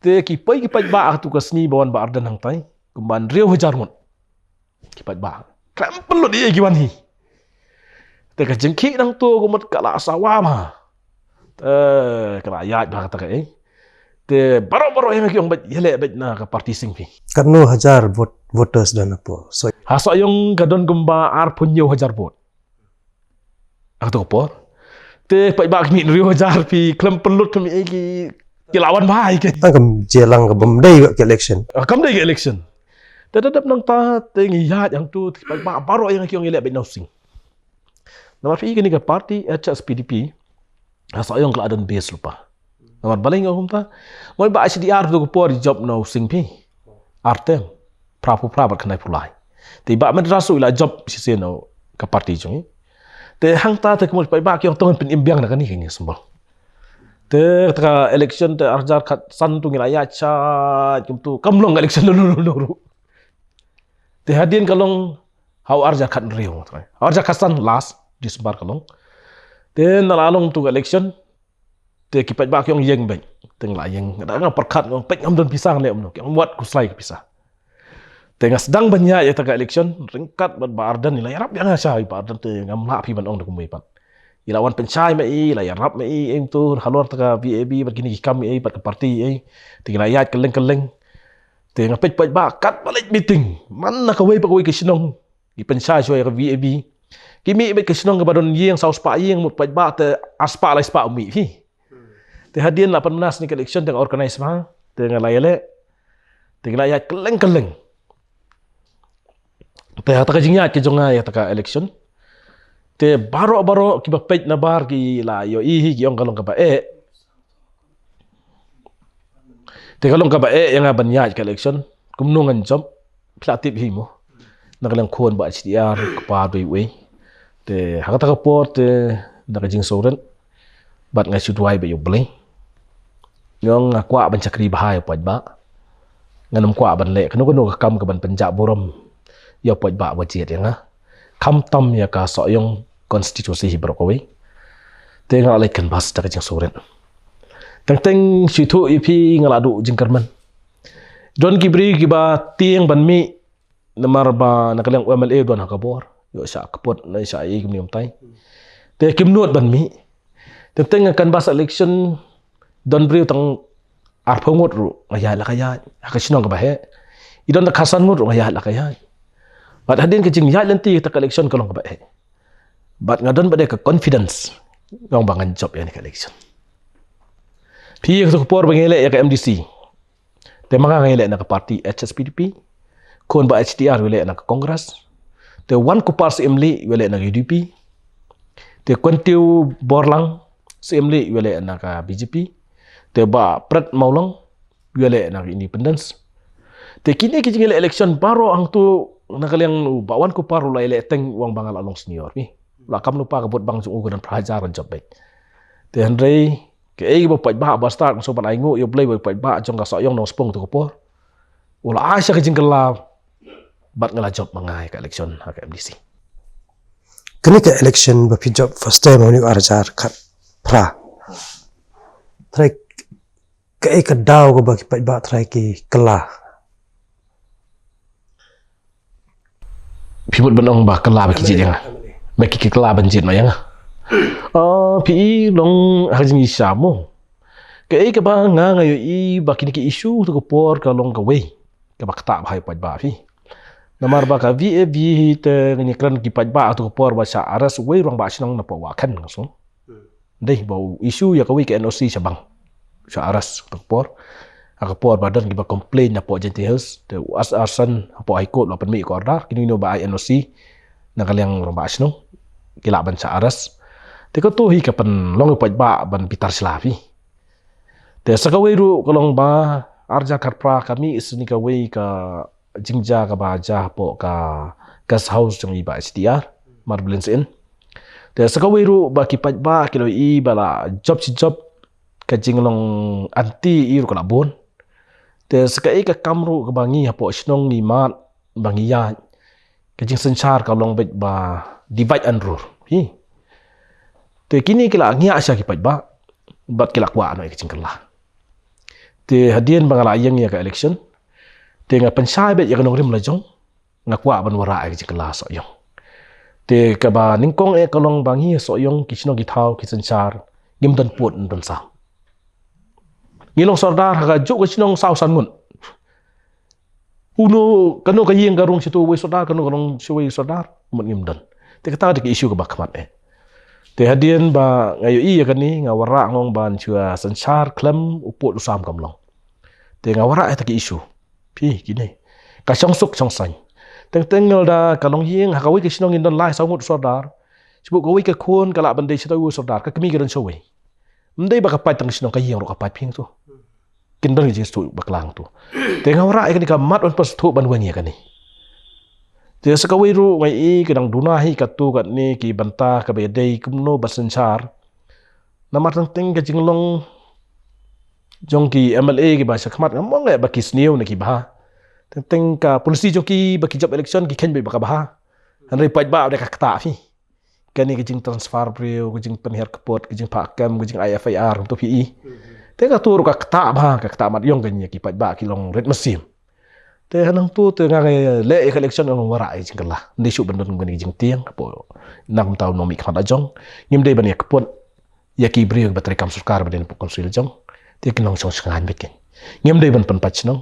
Te ki poi ki paidbah ha kato ka sngi ba wan Bah Ardent hangtai, kumba hynriew hajar ngut ki paidbah. Pynlut ïa ki wan hi. Te ka jingkhih nangto ka mut ka la sawa bha. Te ka la ïaid bha kata kaei. Te baroh baroh ïa nga ki ong beit ïaleh beit na ka party Sing phi. Katno hajar vote, voters don hapoh Sohiong? Ha Sohiong ka don kumba arphew hynñiew hajar vote. Ha kato ka por. Te paidbah ki mih hynriew hajar phi khlem pynlut, ki mih ki, ki la wan bha ïa ki. Tang kam je lang ka bym dei ka election. Ah, kam dei ka election. Te da dep nangta te ngi ïaid hangto te paidbah baroh ïa nga ki ong ïaleh beit na u Sing. Namar phi kane ka party H S P D P ha Sohiong ka la don base lypa. Namar balei nga ong kumta? Mo i Bah H D R ha kato ka por i jop na u Sing phi. Ar term. Phra phew phra bad khyndai phew lai. Te i Bah Madrasu i la jop shisien na ka party jong i. Te hangta te kumno paidbah ki ong to ngin pynim biang na kane, kane symbol. Te kata ka election te ar hajar khatsan to ngi la ïaid shai kumto, kam long election lano lano ruh. Te hadien ka long ha u ar hajar khathynriew, ha u ar hajar khatsan last December ka long. Te na la long to ka election, te ki paidbah ki ong ïeng beit. Te nga la ïeng, nga da nga pyrkhat, nga ong peit ngam don pisa ngan leh kumno, ki ong wat khuslai ka pisa. Te nga sdang ban ïaid ïa kata ka election ryngkat bad Bah Ardent, i la ïarap ïa nga shai Bah Ardent, te ngam lah phi ban ong da kumwei pat. I la wan pynshai ma i, i la ïarap ma i, ïa kumto halor kata ka V A B bad kine ki kam ïa i bad ka party ïa i. Te ngi la ïaid kylleng kylleng. Te nga peit paidbah katba leit meeting man na kawei pa kawei ka shnong. Ki pynshai shuwa ïa ka V A B. Ki mih beit ka shnong kaba don ïing saw spah ïing, mut paidbah te ar spah lai spah u mih hi. Te hadien la pynbna sha kane ka election te nga organise bha. Te nga la ïaleh. Te ngi la ïaid kylleng kylleng. Te ha kata ka jingïaid ka jong nga ïa kata ka election, te baroh baroh kiba peit nabar ki la ïohi hi, ki ong ka long kaba eh. Te ka long kaba eh ïa nga ban ïaid ka election. Kumno ngan jop? Phi la tip hi mo, na ka liang khun Bah H D R, kpa dei uei. Te ha kata ka por te na ka jingsngewrit bad nga shu duwai bad ïa U Blei. Nga ong nga kwah ban shakri bha ïa u paidbah. Ngan ym kwah ban leh kano kano ka kam kaban pynjah burom ïa u paidbah ba jied ïa nga, khamtam ïa ka Sohiong constituency hi baroh kawei. Te nga la leit canvass da ka jingsngewrit. Teng teng shu ïathuh ïa phi, nga la duh jingkyrmen. Don ki briew kiba tieng ban mih, namar ba na ka liang u M L A u don ha ka bor, ïoh shah kput ne shah ei kumne kumtai. Te kim nud ban mih. Teng teng nga canvass election, don briew tang arphew ngut ruh nga ïaid la ka ïaid, ha ka shnong kaba heh. I don tang khatsan ngut ruh nga ïaid la ka ïaid. Bad hadien ka jingïaid lynti kata ka election ka long kaba eh. Bad nga don bad ka confidence, nga ong ba ngan jop ïa kane ka election. Phi, ha kato ka por ba ngi leh ïa ka M D C, te ma nga nga ïaleh na ka party H S P D P. Khun Bah H D R u ïaleh na ka Congress. Te Wankuphar Syiemlieh u ïaleh na ka U D P. Te Kyntiew Borlang Syiemlieh u ïaleh na ka B J P. Te Bah Pret Mawlong u ïaleh na ka Independence. Te kine ki jingïaleh election baroh hangto, na ka liang u Bah Wankuphar u la ïaleh teng, u ong ba nga la long senior phi. La kam lypa, ka vote bang jong u ka don phra hajar, ka jop beit. Te hynrei kaei ba u paidbah ba stad, nga sngewbha ban ai nguh ïa U Blei ba u paidbah jong ka Sohiong Nongspung ha kato ka por u la ai sha ka jingkylla bad nga la jop ma nga ïa ka election ha ka M D C. Kane ka election ba phi jop first time ha une u ar hajar khatphra, trai kaei ka daw kaba ki paidbah trai ki kylla? Phi mut ban ong ba kylla ba ki jied ïa nga? Ba ki, ki kylla ban jied noh ïa nga? Ah, phi long ha ka jingshisha mo. Kaei kaba nga nga ïohi ba kine ki issue ha kato ka por ka long kawei kaba ktah bha ïa u paidbah phi. Namar ba ka V A B te ngi kren ki paidbah ha kato ka por ba shah arrest uwei u rangbah shnong na Pawai Khen, nga sngew. Dei ba u issue ïa kawei ka N O C shaphang, shah arrest ha kato ka por. Ha ka por ba don kiba complain napoh Jaintia Hills, te u As Arsan hapoh High Court u la pynmih ka order, kino kino ba ai N O C na ka liang rangbah shnong ki lah ban shah arrest. Te kato hi ka pynlong ïa u paidbah ban bitar sla phi. Te sa kawei ruh ka long ba ar hajar khatphra ka mih shisha kawei ka jingjia kaba jia hapoh ka guest house jong i Bah H D R, Marvelous Inn. Te sa kawei ruh ba ki paidbah ki la ïohi ba la jop shi jop, ka jinglong anti ïa i ruh ka la bun. Te sa kaei ka kam ruh kaba ngi hapoh shnong ngi mad ba ngi ïaid, ka jingsynshar ka long beit ba divide and rule hi. Te kine ki la ngiah sha ki paidbah bad ki la kwah noh ïa ka jingkylla. Te hadien ba nga la ïeng ïa ka election, te nga pynshai beit ïa ka nongrim lajong. nga kwah ban wanrah ïa ka jingkylla Sohiong. Te kaba nyngkong eh ka long ba ngi Sohiong ki shnong ki thaw ki synshar ngim don pud don sam. Ngi long sordar ha kajuh ka shnong saw san ngut. Uno kano ka ïing ka rung sha uwei sordar, kano ka rung sha uwei sordar, mut ngim don. Te kata ka dei ka issue kaba khmat eh. Te hadien ba nga ïohi ïa kane nga wanrah, nga ong ban shu synshar khlem u pud u sam kam long. Te nga wanrah ïa kata ka issue. Phi kine ka shongsuk shongsaiñ. Teng teng nga la da ka longïing ha kawei ka shnong ngin don lai saw ngut sordar. Shu kawei ka khun ka lah ban dei sha uwei sordar, ka kmie ka don sha uwei. Ym dei ba ka pait tang shnong, ka ïing ruh ka pait phi tu. Kin don ka jingsngewthuh bakla tu. Te nga wanrah ïa kane ka mat ban pynsngewthuh ban weng ïa kane. Te sa kawei ruh nga ïohi ka dang duna hi katto katne ki bynta kaba ïadei kumno ban synshar. Namar teng teng ka jinglong jong ki M L A kiba sha khmat ngam ong eh ba ki sniew ne ki bha. Teng teng ka policy jong ki ba ki jop election ki kheiñ beit ba ka bha. Hynrei paidbah u dei ka ktah phi. Kane ka jingtransfer briew, ka jingpynhiar kput, ka jingphah kem, ka jing-ai F I R, kumto phi i. Te kato ruh ka ktah bha, ka ktah mat ïong kane ïa ki paidbah ki long rit mynsiem. Te hangne tu te nga leh ïa ka election nga wanrah ïa ka jingkylla. Ym dei shuh ban don kane ka jingtieng, hapoh na kumta u nongmihkhmat la jong. Ngim dei ban ïa kput ïa ki briew ba trei kam sorkar ba dei na pdeng council jong. Te ki nongshong shngaiñ beit kein. Ngim dei ban pynpait shnong.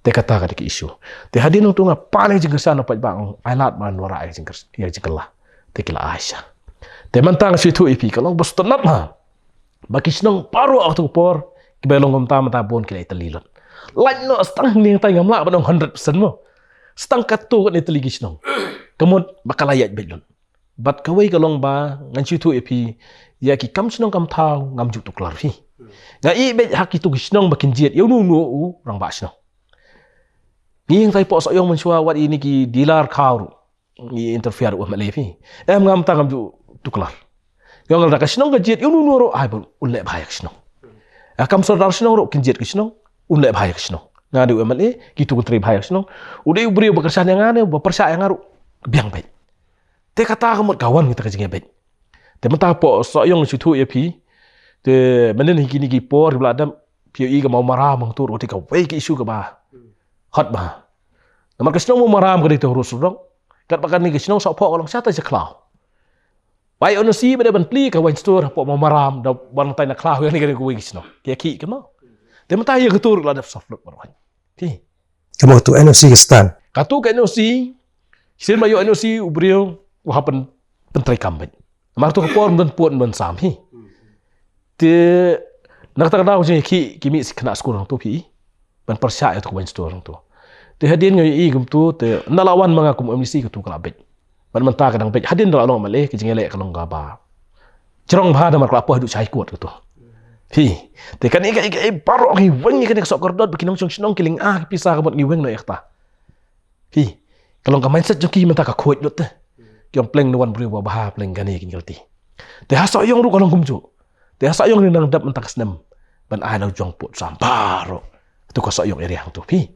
Te kata ka dei ka issue. Te hadien nangtu nga pan ïa ka jingkyrshan na paidbah, nga ai lad ban wanrah ïa ka jingkyr-, ïa ka jingkylla. Te ki la ai sha. Te mynta nga shu ïathuh ïa phi ka long ba sngewtynnat ma. Ba ki shnong baroh ha kato ka por kiba long kumta mynta bun ki la ïatylli lut. Lait noh, sa tang hangne ngam lah ban ong hundred percent mo. Sa tang katto katne tylli ki shnong. Ka mut ba ka la ïaid beit lut. Bad kawei ka long ba ngan shu ïathuh ïa phi, ïa ki kam shnong kam thaw ngam ju tuklar phi. Nga ïohi beit ha kito ki shnong ba kin jied ïa uno uno u rangbah shnong. Ngi hangtai hapoh Sohiong mynshuwa wat ïa kine ki dealer khaw ruh ngi interfere u M L A phi. Em, ngam tang, ngam ju tuklar. Nga ong lada ka shnong ka jied ïa uno uno ruh, ai ba un leh bha ïa ka shnong. Ïa kam sordar shnong ruh kin jied ka shnong, un leh bha ïa ka shnong. Nga dei u M L A, kito kin trei bha ïa ka shnong. U dei u briew ba kyrshan ïa nga ne ba pyrshah ïa nga ruh, biang beit. Te kata ka mut ka wan kita ka jingïabeit. Te mynta hapoh Sohiong shu ïathuh ïa phi. Te mynnin hi kine ki por kiba la dep, phi ïohi ka Mawmaram hangto ruh te kawei ka issue kaba hot bha. Namar ka shnong Mawmaram ka dei tang ruh surdok. Katba kane ka shnong Sohphoh ka long shatei sha khlaw. Bai N O C ba dei ban plie ka wine store hapoh Mawmaram da ban tai na khlaw, ïa kane ka dei kawei ka shnong. Ki ïakhih kumno. Te mynta ïa kato ruh la dep soft lock baroh. Phi. Ka mut tu N O C ka stang. Kato ka N O C, shisien ba ïoh N O C u briew u hap pyn, pyntrei kam beit. Namar tu ka por ym don pud ym don sam hi. Te na kata ka daw jingïakhih ki mih sha khynnah skul hangto phi. Ban pyrshah ïa tu ka wine store hangto. Te hadien nga ïohi kumto te ynda la wan ma nga kum M D C kato ka la beit. Ban mynta ka dang beit, hadien da la long M L A ka jingïaleh ka long kaba jrong bha namar ka la poi haduh sha High Court kato. Hi. Te kane ka, ka, ka baroh ngi weng ïa kane ka soh kordor ba ki nongshong shnong ki lynga ki pisa ka mut ngi weng noh ïa kata. Hi. Ka long ka mindset jong ki mynta ka khuid lut te. Ki ong pleng ngi wan briew ba bha, pleng kane kin ka lynti. Te ha Sohiong ruh ka long kumjuh. Te ha Sohiong ngi nang dep mynta ka snem ban ai la u jong pud sam baroh. Tu ka Sohiong area hangto phi.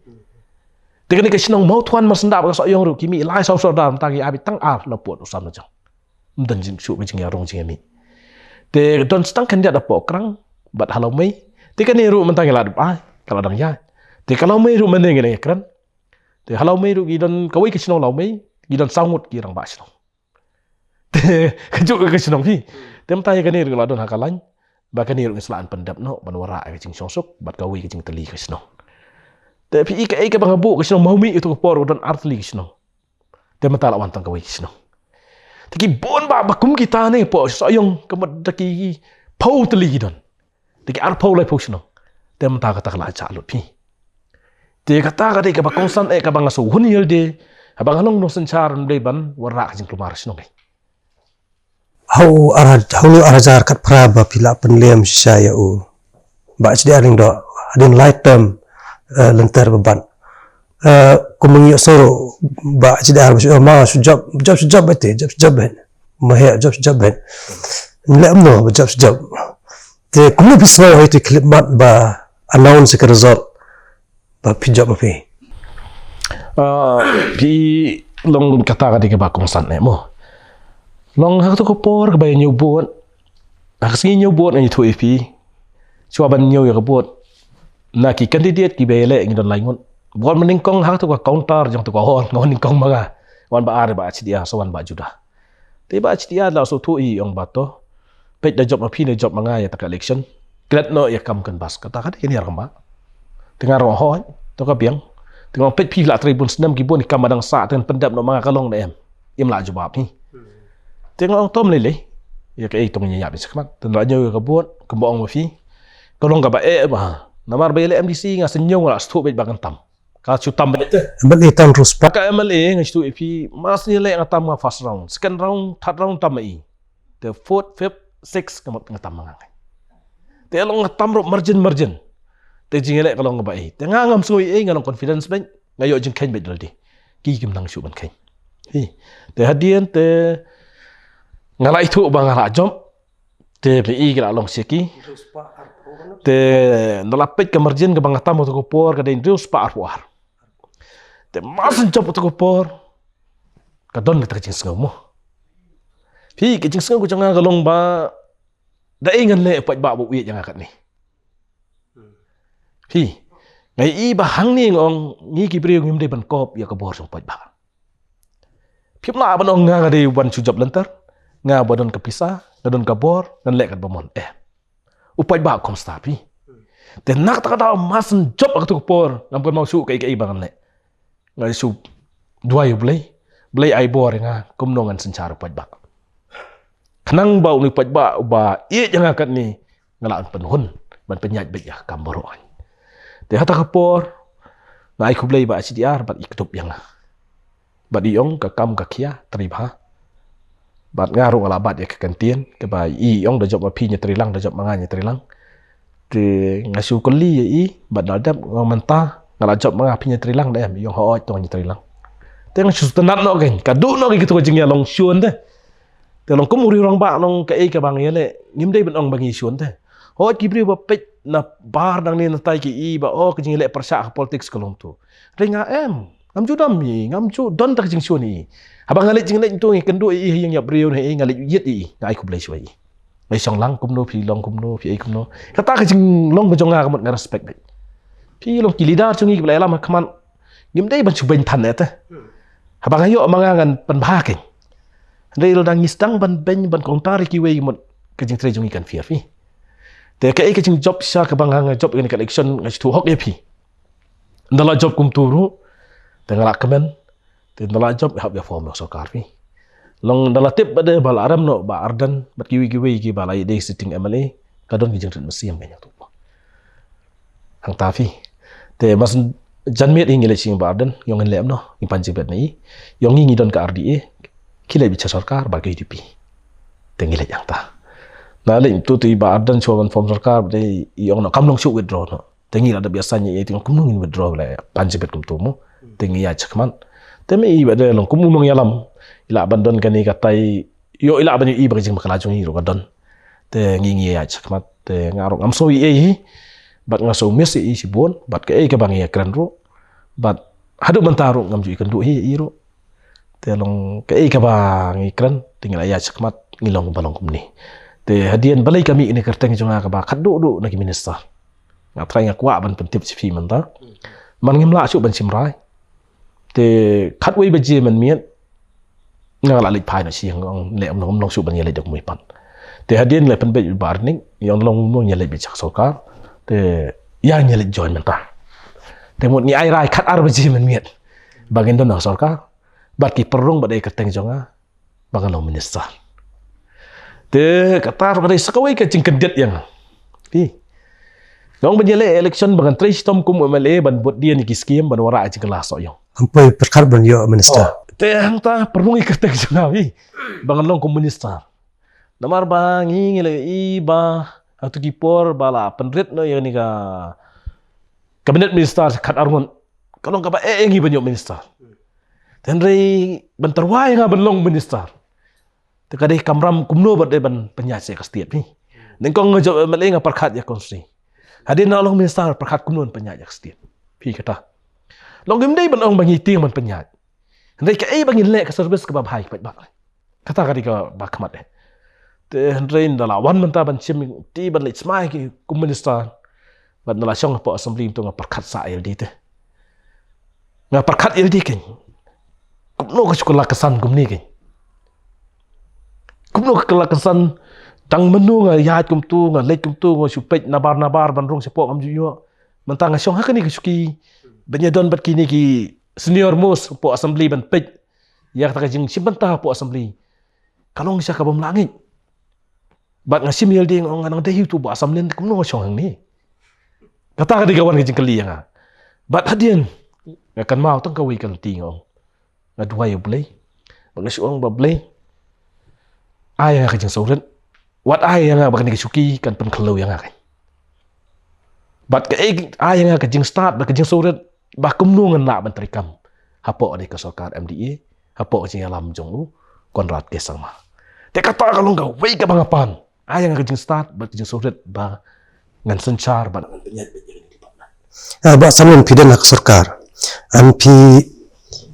Te kane ka shnong Mawthuan Marsyndah bad ka Sohiong ruh ki mih lai saw sordar mynta ki ai beit tang ar la pud u sam la jong. Ym don jingshuh ka jingïarung jingïamih. Te don sa tang khyndiat hapoh Krang bad ha Lawmei. Te kane ruh mynta ngi la dep ai, ka la dang ïaid. Te ka Lawmei ruh mynne ngi dang ïakren. Te ha Lawmei ruh ki don kawei ka shnong Lawmei, ki don saw ngut ki rangbah shnong. Te kajuh ka shnong phi. Te mynta ïa kane ruh la don ha ka lain ba kane ruh ngi sa lah ban pyndep noh ban wanrah ïa ka jingshongsuk bad kawei ka jingtylli ka shnong. Te phi i kaei kaba nga buh, ka shnong Mawmih ïa tu ka por ka don ar tylli ka shnong. Te mynta la wan tang kawei ka shnong. Te ki bun ba, ba kum kita ne hapoh Sohiong ka mut da ki phew tylli ki don. Te ki arphew laiphew shnong. Te mynta kata ka la jah lut phi. Te kata ka dei kaba kongsan eh kaba nga shu hun ïalade. Haba nga long nongsynshar ym dei ban wanrah ka jingkulmar shnong eh. Hau ar, hau ni ar hajar khatphra ba phi la pynlem shisha ïa u Bah H D R Lyngdoh hadien lai term, eh, lynter ba bad. Eh, kum ngi ïohsngew ruh Bah H D R ba shu ong ma shu jop, jop shu jop beit te, jop shu jop beit. Ma heh jop shu jop beit. Leh kumno ba jop shu jop. Te kumno phi sngew ha ïa tu khlieh mat ba announce ka result ba phi jop ma phi. Ah, phi long kata ka dei kaba kongsan eh mo. Long ha kato ka por kaba ïa ñiew vote. Ha ka sngi ñiew vote nga ïathuh ïa phi. Shuwa ban ñiew ïa ka vote. Na ki candidate kiba ïaleh ngi don lai ngut. Bor mynnyngkong ha tu ka counter jong tu ka hall, nga wan nyngkong ma nga. Wan Bah Ar, Bah H D R, sa wan Bah Judah. Te Bah H D R la shu tu i ong ba to. Peit, da jop ma phi ne jop ma nga ïa ta ka election. Klet noh ïa kam kan bas, kata ka dei kane ruh ba. Te nga ruh hoi, to ka biang. Te nga ong peit phi la trei bun snem, ki bun i kam ba dang sah, te pyndep noh ma nga, ka long ne em. Im la jubab hi. Te nga ong to ym lei lei. Ïa kaei to ngin ïa ïap shakhmat. Te la ñiew ïa ka vote, kumba ong ma phi. Ka long kaba eh bha. Namar ba ïa leh M D C nga sngew nga la shu beit ba kan tam. Ka shu tam beit te. M L A tam ruh spah. Ka M L A nga shu ïa phi, mas ni leh nga tam nga first round, second round, third round tam ma i. Te fourth, fifth, sixth ka mut nga tam ma nga. Te long nga tam ruh margin margin. Te jingïaleh ka long kaba ei. Te nga ngam sngew ei, nga long confidence beit, nga ïoh jingkheiñ beit da lade. Ki kim nang shu ban kheiñ. Hi. Te hadien te nga la ithuh ba nga la jop. Te phi i ki la long sha ki. Te nda la peit ka margin kaba nga tam ha tu ka por ka dei hynriew spah arphew ar. Te mas jop ha tu ka por ka don kata ka jingsngew mo. Phi, ka jingsngew ka jong nga ka long ba da ei ngan leh u paidbah ba u ïeit ïa nga katne. Phi, nga i ba hangne nga ong ngi ki briew ngim dei ban kop ïa ka bor jong paidbah. Phim lah ban ong nga nga dei ban shu jop lynter, nga ba don ka pisa, nga don ka bor, ngan leh katba mon. Eh. U paidbah kham stad phi. Te na kata ka daw mas jop ha katu ka por, ngam kynmaw shuh kaei kaei ba ngan leh. Nga shu duwai U Blei, Blei ai bor ïa nga, kumno ngan synshar u paidbah. Khnang ba uni u paidbah uba ïeit ïa nga katne, nga lah ban pynhun, ban pynïaid beit ïa ka kam baroh. Te ha kata ka por nga ai khublei Bah H D R bad i kdup ïa nga. Bad i ong ka kam ka khia trei bha. Bad nga ruh nga la bat ïa ka ktien kaba i ong da jop ma phi ngi trei lang, da jop ma nga ngi trei lang. Te nga shu kylli ïa i bad da dep nga mynta nga la jop ma nga phi ngi trei lang da em, i ong hooid to ngi trei lang. Te nga shu sngewtynnat noh kein, ka duh noh kein katu ka jingïalong shun te. Te long kum u rangbah, long kaei kaba ngi ïaleh ngim dei ban ong ba ngi shun te. Hooid ki briew ba peit na bar nangne na tai ki i ba oh ka jingïaleh pyrshah ha politics ka long tu. Hynrei nga em, ngam ju dom i, ngam ju don ta ka jingshun i. Haba nga leit jingleit tu ngi kynduh i ha ïing ïa briew ne i, nga leit ïit i, nga ai khublei shuwa i. Nga shong lang kumno phi long kumno phi ai kumno. Kata ka jinglong ka jong nga ka mut nga respect beit. Phi long ki leader jong ngi kiba la ïalam ha khmat. Ngim dei ban shu beiñ than ïa te. Haba nga ïoh ma nga ngan pynbha kein. Hynrei lada ngi sdang ban beiñ ban counter ïa kiwei ka mut ka jingtrei jong ngi kan fail phi. Te kaei ka jingjop sha kaba nga nga jop ïa kane ka election nga shu thuh hok ïa phi. Nda la jop kumtu ruh te nga la kmen. Te nda la jop hap ïa form ïa sorkar phi. Long nda la tip ba dei ba la rem noh Bah Ardent bad kiwei kiwei kiba la ïadei sitting M L A, ka don ki jingrit mynsiem kein ïa tu. Hangta phi. Te mas janmiet i ngi leit sha Bah Ardent, i ong ngin leh kumno, ngi pan jingbet na i. I ong ngi ngi don ka R D A, ki leit beit sha sorkar bad ka U D P. Te ngi leit hangta. Na leit tu tu i Bah Ardent shuwa ban form sorkar, bad i ong noh kam long shuh, withdraw noh. Te ngi la dep ïa saiñ ïa i, te i ong kumno ngin withdraw, leh pan jingbet kumtu mo. Te ngi ïaid shakhmat. Te ma i bad i long kum u nongïalam, i lah ban don kane katai, ïoh i lah ban ïohi ba ka jingbakla jong i ruh ka don. Te ngi ngi ïaid shakhmat, te nga ruh ngam sngew ei ei hi. Bad nga sngew miss ïa i shibun, bad kaei kaba ngi ïakren ruh. Bad haduh mynta ruh ngam ju ïakynduh hi ïa i ruh. Te long kaei kaba ngi kren, te ngi la ïaid shakhmat, ngi long ba long kumne. Te hadien balei ka mih kane ka kyrteng jong nga kaba khatduh duh na ki minister. Nga trai nga kwah ban pyntip sha phi mynta. Man ngim lah shuh ban shim rai. Te khatwei baje mynmiet nga la leit phai noh sha ïing, nga ong leh kumno, ngam long shuh ban ïaleit da kumwei pat. Te hadien leit pynbeit Bah Ardent, i ong long kumno ngi ïaleit beit sha ka sorkar. Te ïa ngi ïaleit join mynta. Te mut ngi ai rai khatar baje mynmiet ba ngin don ha ka sorkar. Bad ki pynrung bad ei kyrteng jong nga ba ngan long minister. Te kata ruh ka dei sa kawei ka jingkyndit ïa nga. Phi. Nga ong ban ïaleh election ba ngan trei shitom kum M L A ban bud dien ïa ki skim ban wanrah ïa jingkylla soh ïong. Ngam poi pyrkhat ban ïoh minister. Oh, te hangta pynrung ïa kyrteng jong nga phi ba ngan long kum minister. Namar ba ngi ngi la i ba ha tu ki por ba la pynrit noh ïa kane ka cabinet minister khatar ngut. Ka long kaba eh ïa ngi ban ïoh minister. Te hynrei ban tyrwa ïa nga ban long minister. Te ka dei kamram kumno ba dei ban pynïaid sha ka state phi. Nyngkong nga jop M L A nga pyrkhat ïa ka constituency. Hadien nga long minister pyrkhat kumno ban pynïaid ïa ka state. Phi kata. Long ngim dei ban ong ba ngi tieng ban pynïaid. Hynrei kaei ba ngin leh ka service kaba bha ïa ki paidbah. Kata ka dei kaba khmat eh. Te hynrei nda la wan mynta ban shim ti ban leit smai ki kum minister. Bad nda la shong hapoh assembly mynta nga pyrkhat sah ïa lade te. Nga pyrkhat ïa lade kein. Kumno ka shu kylla kynsan kumne kein. Kumno ka kylla kynsan, tang mynno nga ïaid kumto, nga leit kumto, nga shu peit nabar nabar ban rung shapoh, ngam ju ïoh. Mynta nga shong ha kane ka shuki ban ïadon bad kine ki senior most hapoh assembly ban peit ïa kata ka jingshim bynta hapoh assembly. Ka long shisha ka bym lah ngeit. Bad nga shim ïa lade, nga ong, nga nang dei hi uto u bah Samlin, kumno nga shong hangne. Kata ka dei ka wan ka jingkylli ïa nga. Bad hadien nga kynmaw tang kawei ka lynti, nga ong, nga duwai ïa U Blei. Bad nga shu ong ba Blei, ai ïa nga ka jingsngewrit. Wat ai ïa nga ba kane ka shuki kan pynkhlaiñ ïa nga kein. Bad kaei, ai ïa nga ka jingstad bad ka jingsngewrit ba kumno ngan lah ban treikam hapoh kane ka sorkar M D A, hapoh ka jingïalam jong u Conrad K Sangma. Te kata ka long kawei kaba nga pan. Ai ïa nga ka jingstad bad ka jingsngewrit ba ngan synshar bad ngan pynïaid beit ïa kane ka department. Ah, bah Samlin, phi don ha ka sorkar, and phi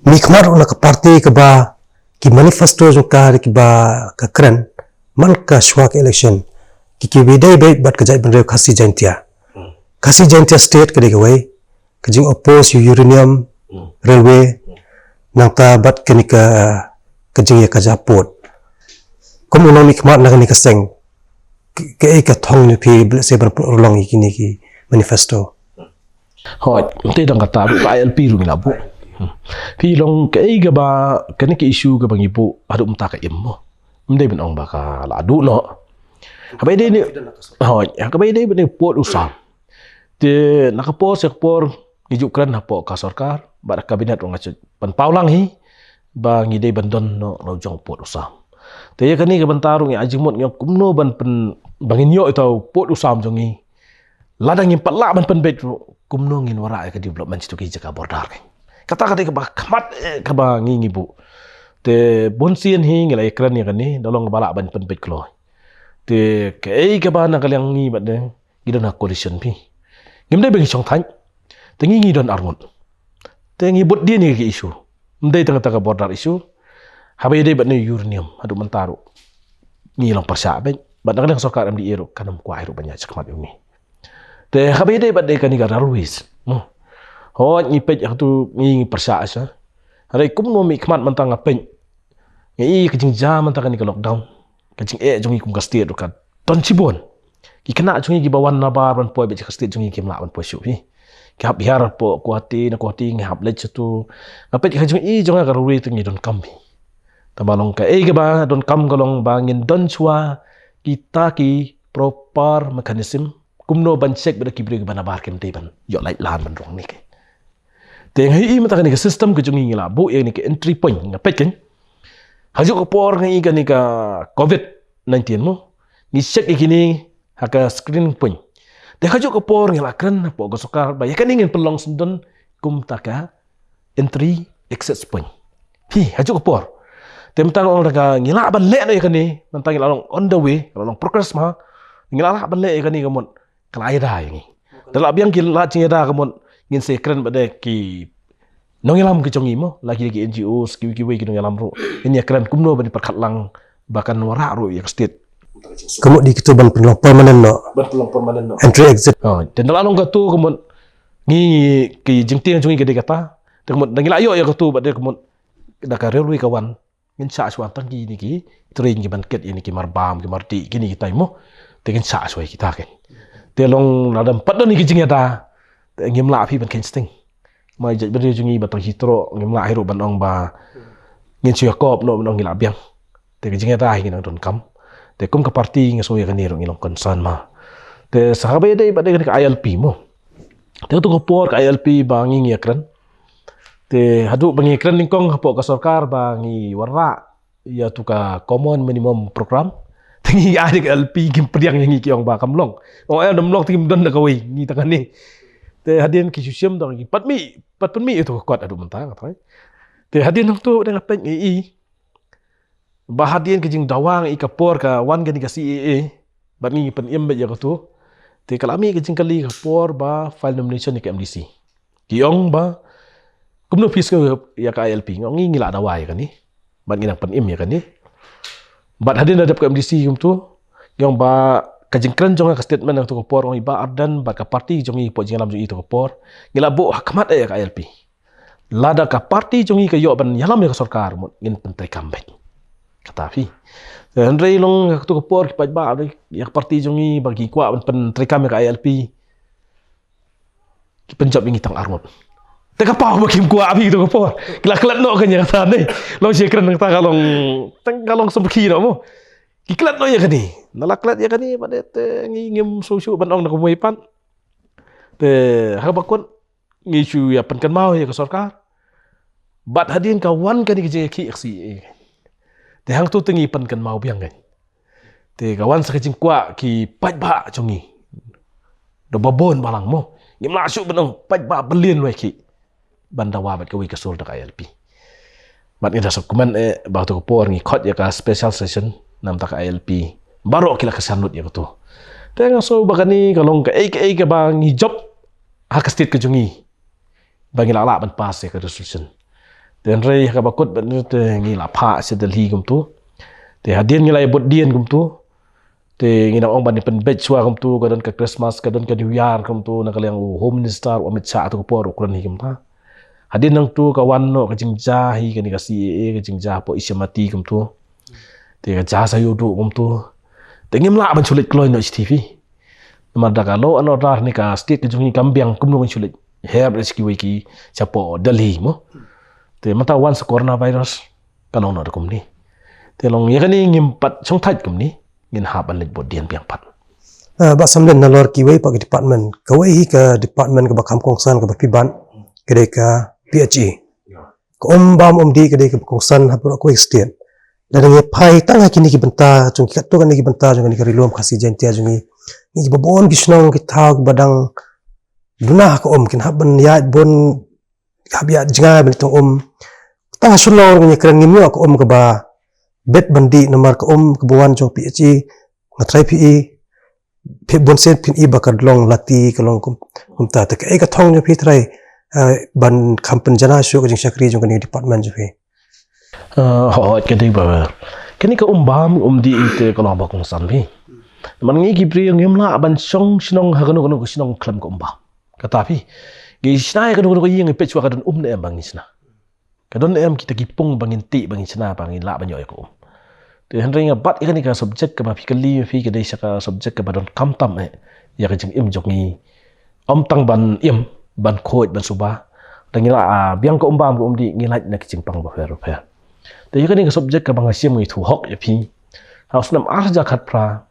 mihkhmat ruh na ka party kaba ki manifesto jong ka, kiba ka kren man ka shuwa ka election, ki, kiba ïadei beit bad ka jaitbynriew Khasi Jaintia. Khasi Jaintia State ka dei kawei, ka jing oppose ïa u uranium, railway, nangta bad kane ka, ka jingïakajia port. Kum u nongmihkhmat na kane ka seng, ka, kaei ka thong jong phi, lehse ban pynurlong ïa kine ki manifesto? Hooid, te dang kata ruh ka I L P ruh ngi la buh. Hmm. Phi long kaei kaba, kane ka issue kaba ngi buh haduh mynta ka im mo. Ym dei ban ong ba ka la duh noh. Haba ïadei ne, hooid, haba ïadei bad ne port u Sam. Te na ka por sha ka por ngi ju kren hapoh ka sorkar bad ka cabinet ruh nga ju pynpaw lang hi ba ngi dei ban don noh la u jong port u Sam. Te ïa kane ka bynta ruh ngi ai jingmut, ngi ong kumno ban pyn, ba ngin ïoh ïa uta u port u Sam jong ngi. Lada ngim pat lah ban pynbeit ruh, kumno ngin wanrah ïa ka development shato ki jaka border kein. Kata ka dei kaba khmat, eh, kaba ngi, ngi buh. Te bunsien hi ngi la ïakren ïa kane, da long kaba lah ban pynbeit kloi. Te kaei kaba na ka liang ngi bad ne, ngi don ha coalition phi. Ngim dei ba ngi shong thaiñ. Te ngi, ngi don arngut. Te ngi bud dien ïa ka issue. Ym dei tang kata ka border issue. Haba ïadei bad ne uranium, haduh mynta ruh ngi long pyrshah beit. Bad na ka liang sorkar M D A ruh kan ym kwah ruh ban ïaid shakhmat ïa une. Te haba ïadei bad ne kane ka railways, mo, hooid ngi peit hato ngi, ngi pyrshah shisha. Hynrei kumno mihkhmat mynta nga peit, nga i ka jingjia mynta kane ka lockdown, ka jingeh jong ngi kum ka state ruh ka don shibun. Ki khynnah jong ngi kiba wan nabar ban poi beit sha ka state jong ngi kim lah ban poi shuh hi. Ki hap hiar hapoh Guwahati, na Guwahati ngi hap leit shato. Nga peit ka jingi jong nga ka railway te ngi donkam hi. Tangba long kaei kaba donkam ka long ba ngin don shuwa kita ki proper mechanism kumno ban check ba da ki briew kiba nabar kim dei ban ïoh lait lan ban rung ne kein. Te nga i mynta kane ka system ka jong ngi, ngi la buh ïa kane ka entry point, nga peit kein. Ha kajuh ka por nga i kane ka covid nineteen mo, ngi check ïa kine ha ka screening point. Te ha kajuh ka por ngi la kren hapoh ka sorkar ba ïa kane ngin pynlong syndon kumta ka entry exit point. Hi, ha kajuh ka por. Te mynta nga ong da ka ngi lah ban leh noh ïa kane, mynta ngi la long on the way, la long progress ma. Ngi la lah ban leh ïa kane ka mut ka la ïada ïa ngi. Da lah biang ki lad jingïada ka mut ngin sa kren bad de ki nongïalam ki jong ngi mo, la ki, ki N G Os, ki, kiwei ki nongïalam ruh. Ngin ïa kren kumno ban pyrkhat lang ba kan wanrah ruh ïa ka state. Ka mut dei kito ban pynlong permanent noh. Ban pynlong permanent noh. Entry exit. Ha, te da la long kato ka mut ngi, ki jingtieng jong ngi ka dei kata. Te ka mut da ngi la ïoh ïa kato bad de ka mut da ka railway ka wan. Ngin shah shuwa tang kine ki train kiban kit ïa kine ki Marbam, ki Mardi, kine kitai mo. Te ngin shah shuwa ïa kita kein. Te long lada ym pat don ïa ki jingïada, te ngim lah phi ban kheiñ sting. Ma i jaitbynriew jong ngi ba tang hi troh, ngim lah hi ruh ban ong ba ngin shu ïakop noh ban ong ngi lah biang. Te ka jingïada hi ngi nang donkam. Te kum ka party nga sngew ïa kane ruh ngi long concern ma. Te sa haba ïadei bad de kane ka I L P mo. Te kato ka por ka I L P ba ngi ngi ïakren. Te haduh ba ngi kren nyngkong hapoh ka sorkar ba ngi wanrah ïa kato ka common minimum program. Te ngi ai da ka I L P kim pdiang ïa ngi, ki ong ba kam long. Ong eh, ym long, te kim don da kawei, ngi tang kane. Te hadien ki shu shim, tang ki pat mih, pat pynmih ïa kato ka kot haduh mynta nga tharai. Te hadien hangto da nga peit ngi i ba hadien ka jingdawa ngi i ka por ka wan kane ka C A A, bad ngi ngi pynim beit ïa kato. Te ka la mih ka jingkylli ka por ba file nomination ïa ka M D C. Ki ong ba kumno phi sngew ïa ka I L P, nga ong ngi ngi la dawa ïa kane. Bad ngi nang pynim ïa kane. Bad hadien da dep ka M D C kumto, ngi ong ba ka jingkren jong nga, ka statement ïa kato ka por, ong i Bah Ardent bad ka party jong ngi, pok jingïalam jong i kato ka por, ngi la buh ha khmat ïa ka I L P. Lada ka parti jong ngi ka ïoh ban ïalam ïa ka sorkar, mut ngin pyntreikam beit. Kata phi. Hynrei long ha kato ka por ki paidbah, ïa ka parti jong ngi ba ki kwah ban pyntreikam ïa ka I L P, ki pynjop ïa ngi tang arngut. Te ka paw ba kim kwah phi kato ka por. Ki la klet noh ka ïa kata ne. Long shi kren kata ka long, tang ka long sumkhi noh mo. Ki klet noh ïa kane. Na la klet ïa kane, ba dei te ngi ngim shu shu ban ong na kumwei pat. Te ha ba kut ngi shu ïa pynkynmaw ïa ka sorkar. Bad hadien ka wan kane ka jingïakhih ka C A A. Te hangto te ngi pynkynmaw biang kan. Te ka wan sa ka jingkwah ki paidbah jong ngi. Da ba bun balang mo. Ngim lah shu ban ong paidbah byllion wei ki. Ban dawa bad kawei ka sur da ka I L P. Bad ngi da sub comment eh ba tu ka por ngi khot ïa ka special session namar ka I L P. Baroh ki la kyrshan lut ïa ka tu. Te nga sngew ba kane ka long kaei kaei kaba ngi jop ha ka state ka jong ngi. Ba ngi lah lah ban pass ïa ka resolution. Te hynrei ha kaba kut bad te ngi la phah sha Delhi kumtu. Te hadien ngi la ïa bud dien kumtu. Te ngi nang ong ban ïa pynbeit shuwa kumtu, ka don ka Christmas, ka don ka New Year kumtu, na ka liang u Home Minister u Amit Shah tu ka por u kren hi kumta. Hadien nangtu ka wan noh ka jingjia hi kane ka C A A, ka jingjia hapoh Isamati kumtu. Te ka jia sa ïoh duh kumtu. Te ngim lah ban shu leit kloi noh sha T V. Namar da ka law and order ne ka state ka jong ngi kam biang kumno ban shu leit. Her da shi kiwei ki shapoh Delhi mo. Te mynta wan sa coronavirus ka long noh da kumne. Te long ïa kane ngim pat shong thait kumne. Ngin hap ban leit bud dien biang pat. Ah, Bah Samlin, nalor kiwei pat ki department, kawei hi ka department kaba kham kongsan kaba phi bat, ka dei ka P H E. Ka um bam um dih ka dei kaba kongsan ha baroh kawei ka state. Lada ngi phai tang ha kine ki bynta jong ki, katto katne ki bynta jong kane ka Ri Lum Khasi Jaiñtia jong ngi, ngi kiba bun ki shnong ki thaw kiba dang duna ha ka um, kin hap ban ïaid bun, hap ïaid jngai ban leit tang um. Tang ha Shillong ruh ngi kren ngim ïoh ka um kaba bit ban dih namar ka um kaba wan jong P H E. Nga tharai phi i, phi bun sien phin i ba ka long lati, ka long kum, kumta. Te kaei ka thong jong phi tharai, eh, ban kham pynjanai shuh ka jingshakri jong kane ka department jong phi? Eh, hooid, ka dei ba kane ka um bam um dih te ka long ba kongsan phi. Namar ngi ki briew ngim lah ban shong shnong ha kano kano ka shnong khlem ka um bam. Kata phi. Ngi shna ïa kano kano ka ïing, ngi peit shuwa ka don um ne em ba ngi shna. Ka don em kita ki pung ba ngin tih, ba ngin shna, ba ngin lah ban ïoh ïa ka um. Te hynrei nga bat ïa kane ka subject kaba phi kylli phi, ka dei sa ka subject kaba donkam tam eh ïa ka jingim jong ngi. Ym tang ban im, ban khuid, ban suba. Da ngi lah, ah, biang ka um bam ka um dih, ngi lait na ki jingpang bapher bapher. Te ïa kane ka subject kaba nga shim ngi thuh hok ïa phi. Ha u snem ar hajar khatphra,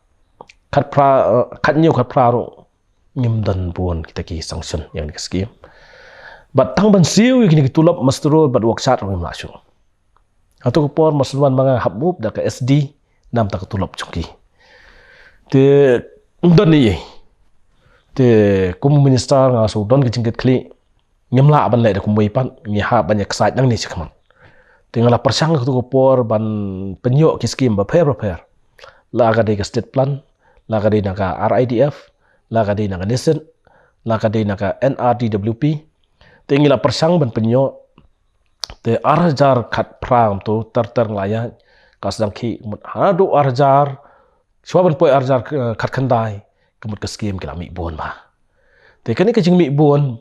khatphra, eh, khathynñiew khatphra ruh ngim don bun kita ki sanction ïa kane ka scheme. Bad tang ban siew ïa kine ki tulop master roll bad workshop ruh ngim lah shuh. Hato ka por master wan ma nga hap move da ka S D namar ka tulop jong ki. Te ym don ei ei. Te kum minister nga sngew don ka jingkitkhlieh. Ngim lah ban leh da kumwei pat, ngi hap ban ïa ksaid nangne shakhmat. Te nga la pyrshang kato ka por ban pynïoh ki scheme bapher bapher. La ka dei ka state plan, la ka dei na ka R I D F, la ka dei na ka NESID, la ka dei na ka N R D W P. Te ngi la pyrshang ban pynïoh. Te ar hajar khatphra kumto ter ter nga la ïaid, ka sdang khih mut haduh ar hajar, shuwa ban poi ar hajar khatkhyndai, ka mut ka scheme ki la mih bun bha. Te kane ka jingmih bun,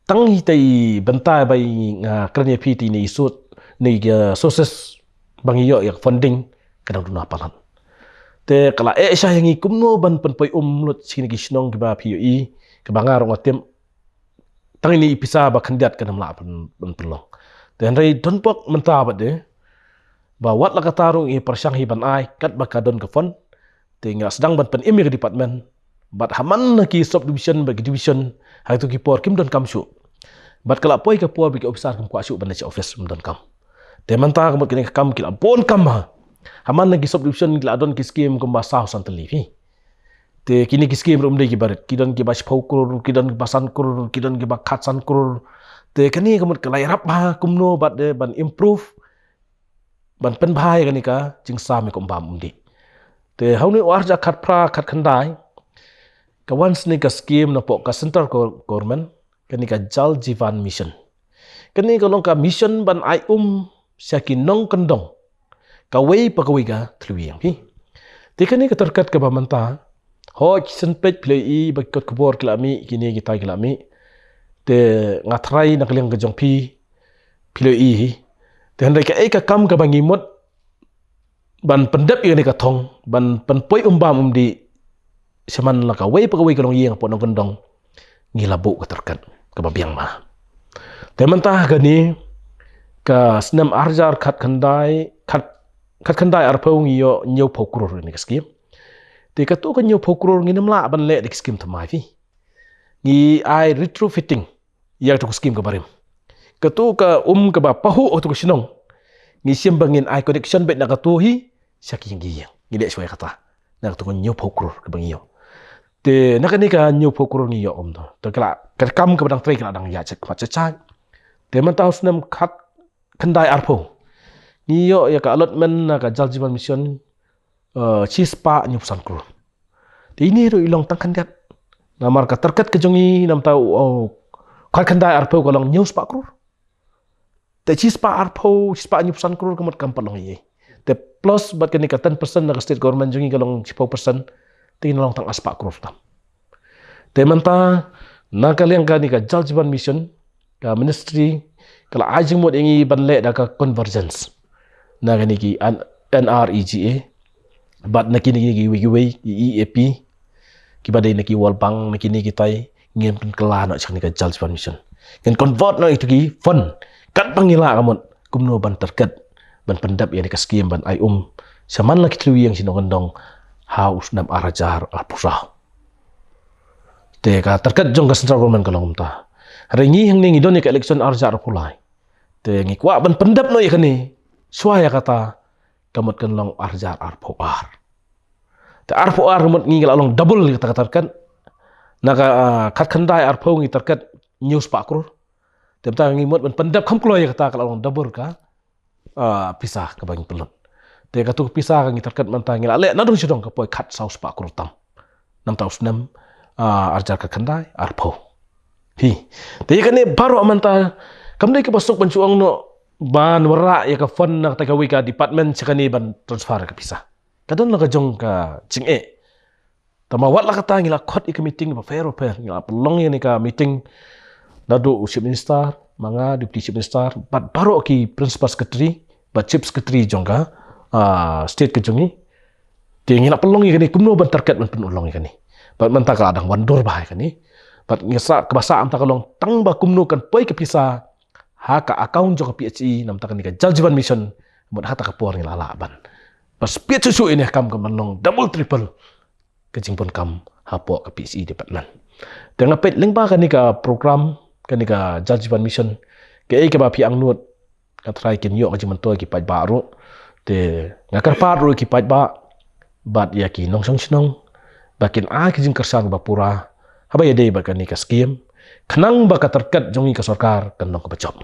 tang hi te i bynta ba i nga kren ïa phi te i ne i sut, ne i, uh, sources ba ngi ïoh ïa ka funding ka dang duna palat. Te ka la eh shah ïa ngi kumno ban pynpoi um lut sha kine ki shnong kiba phi ïohi, kaba nga ruh nga tip tang ine i pisa ba khyndiat kan ym lah ban, ban pynlong. Te hynrei don bok mynta bad de ba wat la kata ruh ngi pyrshang hi ban ai katba ka don ka fund. Te ngi la sdang ban pynim ïa ka department. Bad ha man la ki sub division bad ki division, ha kito ki por kim don kam shuh. Bad ka la poi ka por ba ki officer kim kwah shuh ban leit sha office, ym don kam. Te mynta ka mut kine ki kam ki la bun kam ha. Ha man la ki sub division ki la don ki scheme kumba saw san tylli phi. Te kine ki scheme ruh ym dei kiba rit, ki don kiba shiphew klur, ki don kiba san klur, ki don kiba khatsan klur. Te kane ka mut ka la ïarap bha kumno bad de ban improve, ban pynbha ïa kane ka jingsam ïa ka um bam um dih. Te ha une u ar hajar khatphra khatkhyndai, ka wan shisha ka scheme napoh ka central gov-, government, kane ka Jal Jeevan Mission. Kane ka long ka mission ban ai um sha ki nongkyndong kawei pa kawei ka thliew ïing phi. Te kane ka target kaba mynta, hooid, shen peit phi la ïohi ba ki kot khubor ki la mih, kine kita ki la mih. Te nga tharai na ka liang ka jong phi, phi la ïohi hi. Te hynrei kaei ka kam kaba ngi mut ban pyndep ïa kane ka thong, ban pynpoi um bam um dih shaman la kawei pa kawei ka longïing hapoh Nongkyndong, ngi la buh ka tyrket kaba biang ma. Te mynta kane ka snem arhajar khatkhyndai, khat, khatkhyndai arphew ngi ïoh hynñiewphew klur ïa kane ka skim. Te kato ka hynñiewphew klur ngim lah ban leh da ka skim thymmai phi. Ngi ai retrofitting ïa kato ka skim kaba rim. Kato ka um kaba pahuh kato ka shnong, ngi shim ba ngin ai connection beit na kato hi sha ki ïing ki ïing. Ngi leh shuwa ïa kata na kato ka hynñiewphew klur kaba ngi ïoh. Te na kane ka hynñiewphew klur ngi ïoh um to. Te ka la, ka kam kaba dang trei ka la dang ïaid sha khmat sha shai. Te mynta u snem khatkhyndai arphew ngi ïoh ïa ka allotment na ka Jal Jeevan Mission, eh, shispah hynñiewphew san klur. Te ine ruh i long tang khyndiat. Namar ka tyrket ka jong ngi namar u, u khatkhyndai arphew ka long hynñiew spah klur. Te shispah arphew, shispah hynñiewphew san klur ka mut kam pat long ei ei. Te plus bad kane ka ten percent na ka state government jong ngi ka long shiphew percent. Te ngi long tang arspah klur tam. Te mynta na ka liang kane ka Jal Jeevan Mission, ka ministry ka la ai jingmut ïa ngi ban leh da ka convergence na kine ki N-, N R E G A bad na kine kiwei kiwei, E A P, kiba dei na ki World Bank, na kine kitai, ngin pynkylla noh sha kane ka Jal Jeevan Mission. Ngin convert noh ïa kito ki fund katba ngi lah ka mut kumno ban tyrket ban pyndep ïa kane ka skim ban ai um shaman la ki thliew ïing sha Nongkyndong ha u snem arhajar arphew saw. Te ka tyrket jong ka central government ka long kumta. Hynrei ngi hangne ngi don ïa ka election arhajar arphew lai. Te ngi kwah ban pyndep noh ïa kane shuwa ïa kata, ka mut kan long arhajar arphew ar. Te arphew ar mut ngi la long double ïa kata ka tyrket. Na ka, ah, khatkhyndai arphew ngi tyrket hynñiew spah klur. Te mynta ngi mut ban pyndep kham kloi ïa kata ka la long double ka, ah, pisa kaba ngi pynlut. Te kato ka pisa ka ngi tyrket mynta ngi la leh nadong shadong ka poi khatsaw spah klur tam. Namar u snem, ah, arhajar khatkhyndai arphew. Hi. Te ïa kane baroh mynta kam dei kaba suk ban shu ong noh ban wanrah ïa ka fund na kata kawei ka department sha kane ban transfer ïa ka pisa. Ka don la ka jong ka jingeh. Tangba wat la kata ngi la khot ïa ka meeting bapher bapher, ngi la pynlong ïa kane ka meeting naduh u Chief Minister, ma nga Deputy Chief Minister bad baroh ki Principal Secretary bad Chief Secretary jong ka, ah, state ka jong ngi. Te ngi la pynlong ïa kane kumno ban tyrket ban pynurlong ïa kane. Bad mynta ka la dang wandur bha ïa kane. Bad ngi sah, kaba sah mynta ka long tang ba kumno kan poi ka pisa ha ka account jong ka P H E namar kane ka Jal Jeevan Mission. Mut ha kata ka por ngi la lah ban, bad spit shuh shuh ïa kane ka kam kan long double triple ka jingpun kam hapoh ka P H E department. Te nga peit lyngba kane ka program, kane ka Jal Jeevan Mission, kaei kaba phi angnud, nga tharai kin ïoh ka jingmyntoi ki paidbah ruh. Te nga kyrpad ruh ki paidbah bad ïa ki nongshong shnong ba kin ai ka jingkyrshan kaba pura haba ïadei bad kane ka skim, khnang ba ka tyrket jong ngi ka sorkar kan long kaba jop.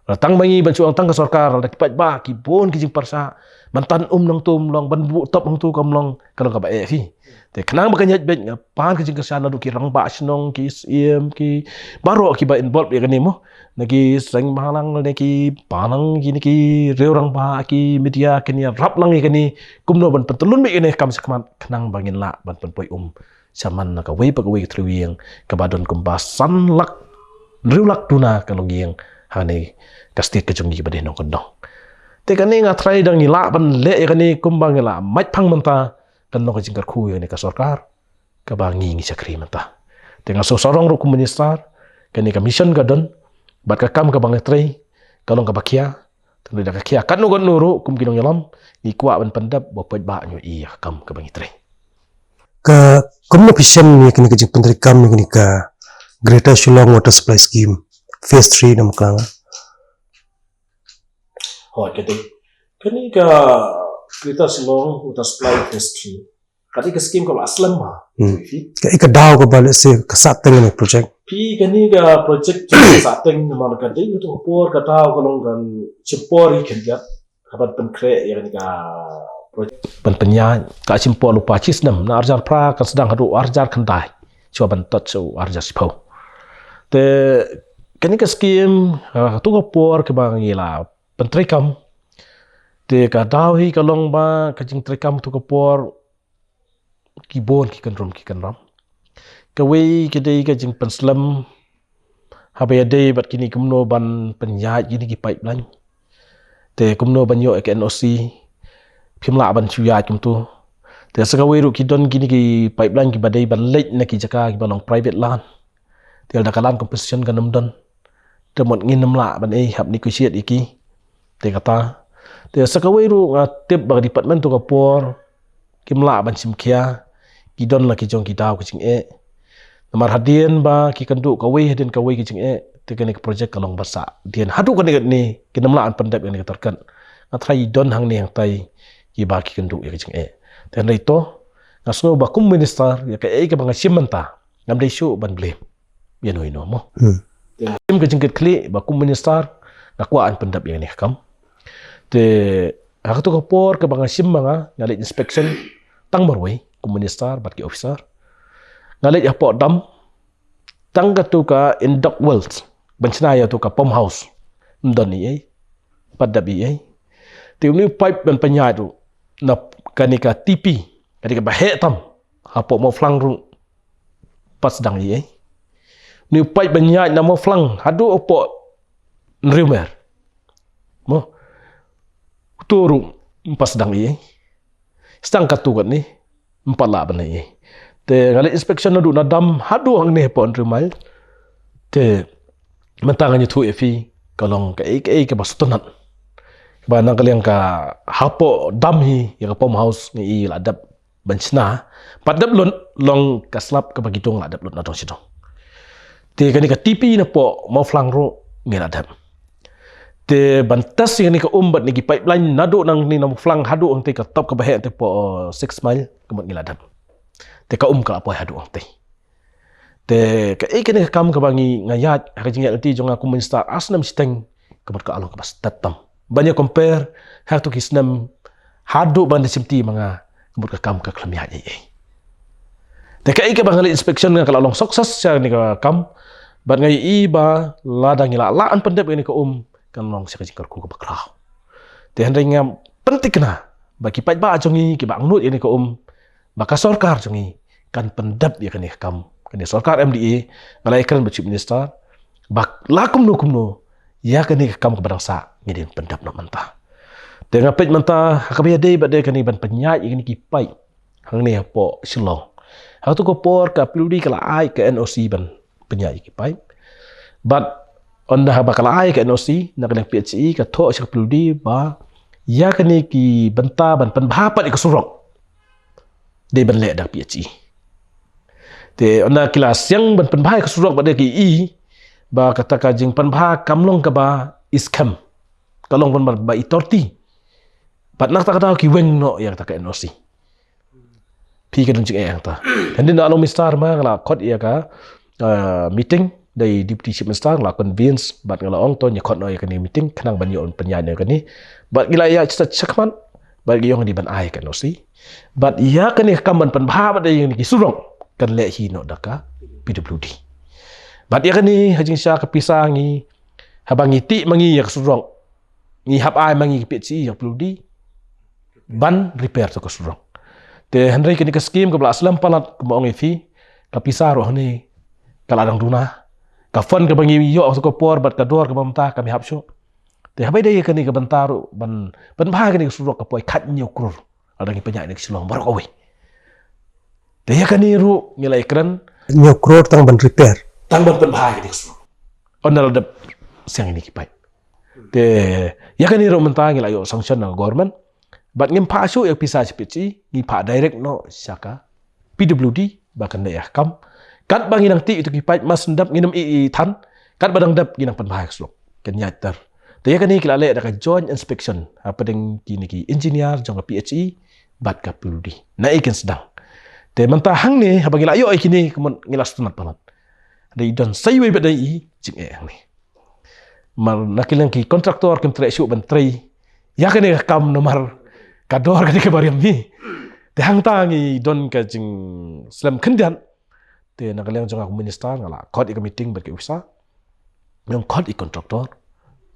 Lada tang ba ngi ban shu ong tang ka sorkar, lada ki paidbah ki bun ki jingpyrshah, ban tan um nangto um long, ban buh top nangto kam long, ka long kaba eh hi. Te khnang ba kan ïaid beit nga pan ka jingkyrshan naduh ki rangbah shnong, ki syiem, ki baroh kiba involve ïa kane mo. Na ki seng bhalang, na ki balang, ki, na ki riew rangbah, ki media, kin ïarap lang ïa kane kumno ban pyntylun beit ïa kane ka kam shakhmat khnang ba ngin lah ban pynpoi um shaman na kawei pa kawei ka thliew ïing kaba don kumba san lak, hynriew lak duna ka longïing ha kane ka state ka jong ngi kaba dei Nongkyndong. Te kane nga tharai da ngi lah ban leh ïa kane kumba ngi la mait phang mynta, kan long ka jingkyrkhu ïa kane ka sorkar kaba ngi ngi shakri mynta. Te nga sngewsarong ruh kum minister, kane ka mission ka don bad ka kam kaba ngi trei ka long kaba khia. Te da ka khia katno katno ruh kum ki nongïalam ngi kwah ban pyndep ba paidbah ngi ïohi ïa ka kam kaba ngi trei. Ka, kumno phi shem ïa kane ka jingpyntreikam ïa kane ka Greater Shillong Water Supply Scheme Phase three namar kata? Hooid, ka dei. Kane ka Greater Shillong Water Supply Phase three ka dei ka skim kaba la slem bha. Hmm. Phi? Ka, ka daw kaba lehse ka sah teng ïa kane ka project. Phi, kane ka project ka sah teng namar ka dei kato ka por ka daw ka long kan shim por hi khyndiat. Ka ban pynkhreh ïa kane ka project. Ban pynïaid ka shim por lypa shi snem, na arhajar phra kan sdang haduh arhajar khyndai. Shuwa ban tot sha arhajar shiphew. Te kane ka skim, ah, kato ka por kaba ngi la pyntreikam. Te ka daw hi ka long ba ka jingtreikam kato ka por ki bun ki kynrum ki kynrum. Kawei ka dei ka jingpynslem haba ïadei bad kine kumno ban pynïaid kine ki pipeline. Te kumno ban ïoh ïa ka N O C, phim lah ban shu ïaid kumto. Te sa kawei ruh ki don kine ki pipeline kiba dei ban leit na ki jaka kiba long private land. Te lada ka land compensation kan ym don, te mut ngin ym lah ban ei hap negotiate ïa ki. Te kata. Te sa kawei ruh nga tip ba ka department to ka por kim lah ban shim khia, ki don la ki jong ki daw ki jingeh. Namar hadien ba ki kynduh kawei hadien kawei ki jingeh, te kane ka project ka long ba sah. Hadien haduh kane kane kin ym lah ban pyndep ïa kane ka target. Nga tharai don hangne hangtai kiba ki kynduh ïa ki jingeh. Te hynrei to, nga sngew ba kum minister, ïa kaei kaba nga shim mynta, ngam dei shuh ban blame ïa no ïa no mo. Hmm. Te shim ka jingkitkhlieh ba kum minister nga kwah ban pyndep ïa kane ka kam. Te ha kato ka por kaba nga shim ma nga, nga leit inspection tang marwei kum minister bad ki officer. Nga leit hapoh dam, tang kato ka induct wells ban shna ïa to ka pump house. Ym don ei ei, pat dep ei ei. Te une u pipe ban pynïaid ruh na kane ka T P, kane kaba heh tam, hapoh Mawphlang ruh pat sdang ei ei. Une u pipe ban ïaid na Mawphlang haduh hapoh Nriewmer, mo, uto ruh ym pat sdang ei ei. Sdang katto katne, ym pat lah ban leh ei ei. Te nga leit inspection naduh na dam haduh hangne hapoh Nriewmer. Te mynta ngan ïathuh ïa phi, ka long kaei kaei kaba sngewtynnat. Ba na ka liang ka hapoh dam hi, ïa ka pump house ngi i la dep ban shna. Pat dep lut, long ka slap kaba ki dung la dep lut na dong shi dong. Te kane ka T P napoh Mawphlang ruh ngi la dep. Te ban test ïa kane ka um bad kine ki pipeline naduh nangne na Mawphlang haduh hangtei ka top kaba heh hangtei hapoh, uh, Six Mile, ka mut ngi la dep. Te ka um ka la poi haduh hangtei. Te kaei kane ka kam kaba ngi, nga ïaid ha ka jingïaid lynti jong nga kum minister ar snem shiteng, ka mut ka long kaba stet tam ban ïa compare ha kato ki snem haduh ban da shimti ma nga, ka mut ka kam ka khlem ïaid ei ei. Te kaei kaba nga leit inspection nga, ka la long success sha kane ka kam. Bad nga ïohi ba lada ngi lah lah ban pyndep ïa kane ka um, kan long sha ka jingkyrkhu kaba khraw. Te hynrei nga pynthikna ba ki paidbah jong ngi kiba angnud ïa kane ka um, ba ka sorkar jong ngi kan pyndep ïa kane ka kam. Kane sorkar M D A, nga la ïakren bad Chief Minister, ba la kumno kumno ïa kane ka kam kaba dang sah ngi dei ban pyndep noh mynta. Te nga peit mynta ha kaba ïadei bad kane ban pynïaid ïa kine ki paip hangne hapoh Shillong. Ha kato ka por ka P W D ka la ai ka N O C ban pynïaid ïa ki paip. Bad ynda haba ka la ai ka N O C, na ka liang P H E ka thoh sha ka P W D ba ïa kine ki bynta ban pynbha pat ïa ka surok dei ban leh da P H E. Te ynda ki la sdang ban pynbha ïa ka surok bad da ki i ba kata ka jingpynbha kam long kaba i skhem, ka long ban ba i torti. Bad na kata ka daw ki weng noh ïa kata ka N O C. Phi ka don jingeh hangta. Hadien da long minister ma nga la khot ïa ka, uh, meeting da i Deputy Chief Minister, nga la convince bad nga la ong to ngin khot noh ïa kane meeting khnang ban ïoh pynïaid noh ïa kane. Bad ngi la ïa stet shakhmat bad ngi ong dei ban ai ka N O C. Bad ïa kane ka kam ban pynbha bad ïa kine ki surok kan leh hi noh da ka P W D. Bad ïa kane ha jingshisha ka pisa ngi, haba ngi tih ma ngi ïa ka surok, ngi hap ai ma ngi ka P H E ïa ka P W D ban repair to ka surok. Te hynrei kane ka scheme kaba la slem palat, kumba ong ïa phi, ka pisa ruh hangne ka la dang duna. Ka fund kaba ngi ïoh ha kato ka por bad ka dor kaba mynta kam ïahap shuh. Te haba ïadei ïa kane ka bynta ruh ban, ban pynbha ïa kane ka surok ka poi khathynñiew klur. Lada ngi pynïaid na ka Shillong baroh kawei. Te ïa kane ruh ngi la ïakren. Hynñiew klur tang ban repair, tang ban pynbha ïa kane ka surok. Ynda la dep sdang ïa kine ki paip. Te ïa kane ruh mynta ngi la ïoh sanction na ka government. Bad ngim phah shuh ïa ka pisa sha P H E, ngi phah direct noh sha ka P W D ba kan leh ïa ka kam. Katba ngi nang tih ïa kito ki paip, mas dep ngin ym ïeh ïeh than, katba dang dep ngi nang pynbha ïa ka surok, kan ïaid ter. Te ïa kane ki la leh da ka joint inspection hapdeng kine ki engineer jong ka P H E bad ka P W D. Naei kin sdang. Te mynta hangne haba ngi la ïoh ïa kine ka mon ngi la sngewtynnat palat. Dei don sa iwei bad dei i jingeh hangne. Mar na ki liang ki contractor kim treh shuh ban trei ïa kane ka kam namar ka dor ka dei kaba riam hi. Te hangta ngi don ka jingslem khyndiat. Te na ka liang jong nga kum minister nga la khot ïa ka meeting bad ki officer, nga khot ïa ki contractor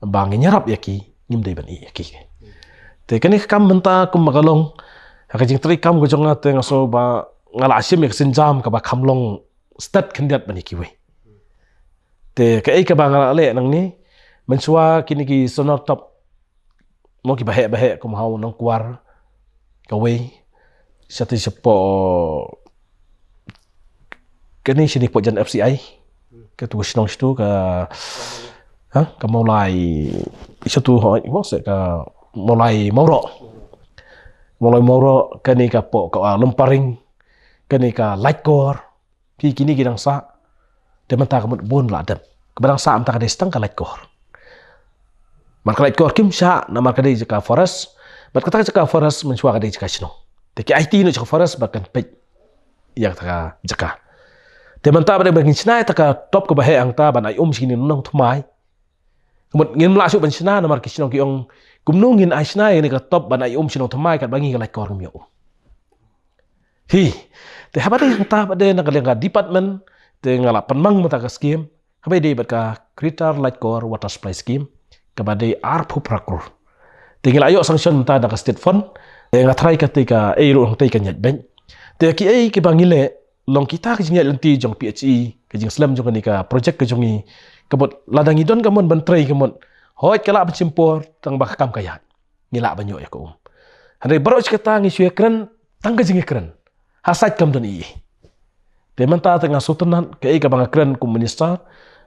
ba ngin ïarap ïa ki, ngim dei ban ïeh ïa ki. Te kane ka kam mynta kumba ka long ha ka jingtrei kam ka jong nga, te nga sngew ba nga la shim ïa ka sienjam kaba kham long stet khyndiat ban ïa kiwei. Te kaei kaba nga la leh nangne, mynshuwa kine ki sonar top, mo, kiba heh ba heh kum ha u Nongkwar, kawei, shatei shapoh, kane shane poh jan F C I, katu ka shnong shatu ka, ha, ka Mawlai, shatu ho, mo, se ka Mawlai Mawroh. Mawlai Mawroh, kane ka poh ka, ah, Lumparing, kane ka Laitkor, phi, kine ki dang sah. Te mynta ka mut bun la dep. Kaba dang sah mynta ka dei tang ka Laitkor. Mar ka Laitkor kim shah, namar ka dei jaka forest. Bad kata ka jaka forest mynshuwa ka dei jaka shnong. Te ki aiti noh jaka forest bad kan peit ïa kata ka jaka. Te mynta ba dei ba ngin shna ïa kata ka top kaba heh hangta ban ai um sha kine ki nongthymmai. Ka mut ngim lah shuh ban shna namar ki shnong ki ong, kumno ngin ai shna ïa kane ka top ban ai um sha ki nongthymmai katba ngi ka Laitkor ngim ïoh um. Hi, te haba dei hangta ba dei na ka liang ka department, te nga la pynmang mynta ka scheme, haba dei bad ka Greater Laitkor Water Supply Scheme, kaba dei arphew phra klur. Te ngi la ïoh sanction mynta da ka state fund, te nga tharai katei kaei ruh hangtei kan ïaid beit. Te kiei kiba ngi leh, long kita ka jingïaid lynti jong P H E, ka jingslem jong kane ka project ka jong ngi, ka mut lada ngi don ka mon ban trei ka mut, hooid ka lah ban shim por, tang ba ka kam ka ïaid. Ngi lah ban ïoh ïa ka um. Hynrei baroh shi katta ngi shu ïakren tang ka jingïakren. Ha sait kam don ei ei. Te mynta te nga sngewtynnat kaei kaba nga kren kum minister,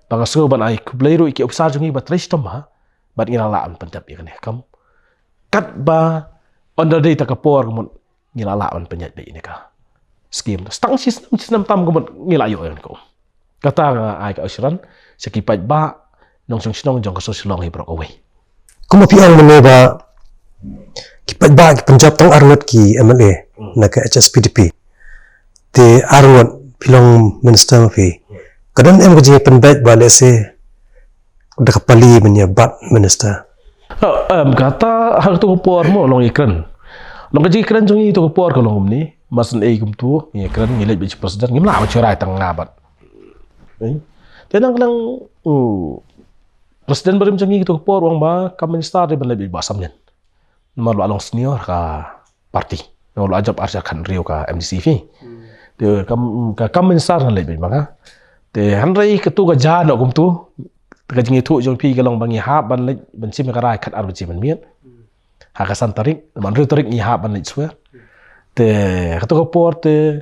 ba nga sngew ban ai khublei ruh ïa ki ophisar jong ngi ba trei shitom bha, bad ngi la lah ban pyndep ïa kane ka kam. Katba ynda dei ta ka por ka mut ngi la lah ban pynïaid beit ïa kane ka scheme. Tang shi snem, shi snem tam ka mut ngi la ïoh ïa kane ka um. Kata nga ai ka assurance sha ki paidbah nongshong shnong jong ka shnong Shillong hi baroh kawei. Kumba phi ong mynne ba ki paidbah ki pynjop tang arngut ki M L A na ka H S P D P. Te arngut phi long minister ma phi. Ka don em ka jingpynbeit ba lehse da ka pali ban ïa bat minister? Ha, em, kata ha kato ka por mo long ïakren. Long ka jingïakren jong ngi kato ka por ka long kumne. Masan ei kumto, ngi ïakren, ngi leit bad u president, ngim lah ban shu rai tang nga bad. Eh? Te nang nang, uh, president barim jong ngi kato ka por u ong ba ka minister dei ban leit bad Bah Samlin. Namar u la long senior ka party. Namar u la jop ar hajar khathynriew ka M D C phi. Te kam, ka kam minister nang leit bad ma nga. Te hynrei kato ka jia noh kumto. Te ka jingïathuh jong phi ka long ba ngi hap ban leit ban shim ka rai khatar baje mynmiet. Ha ka san tarik, namar hynriew tarik ngi hap ban leit swear. Te kato ka por te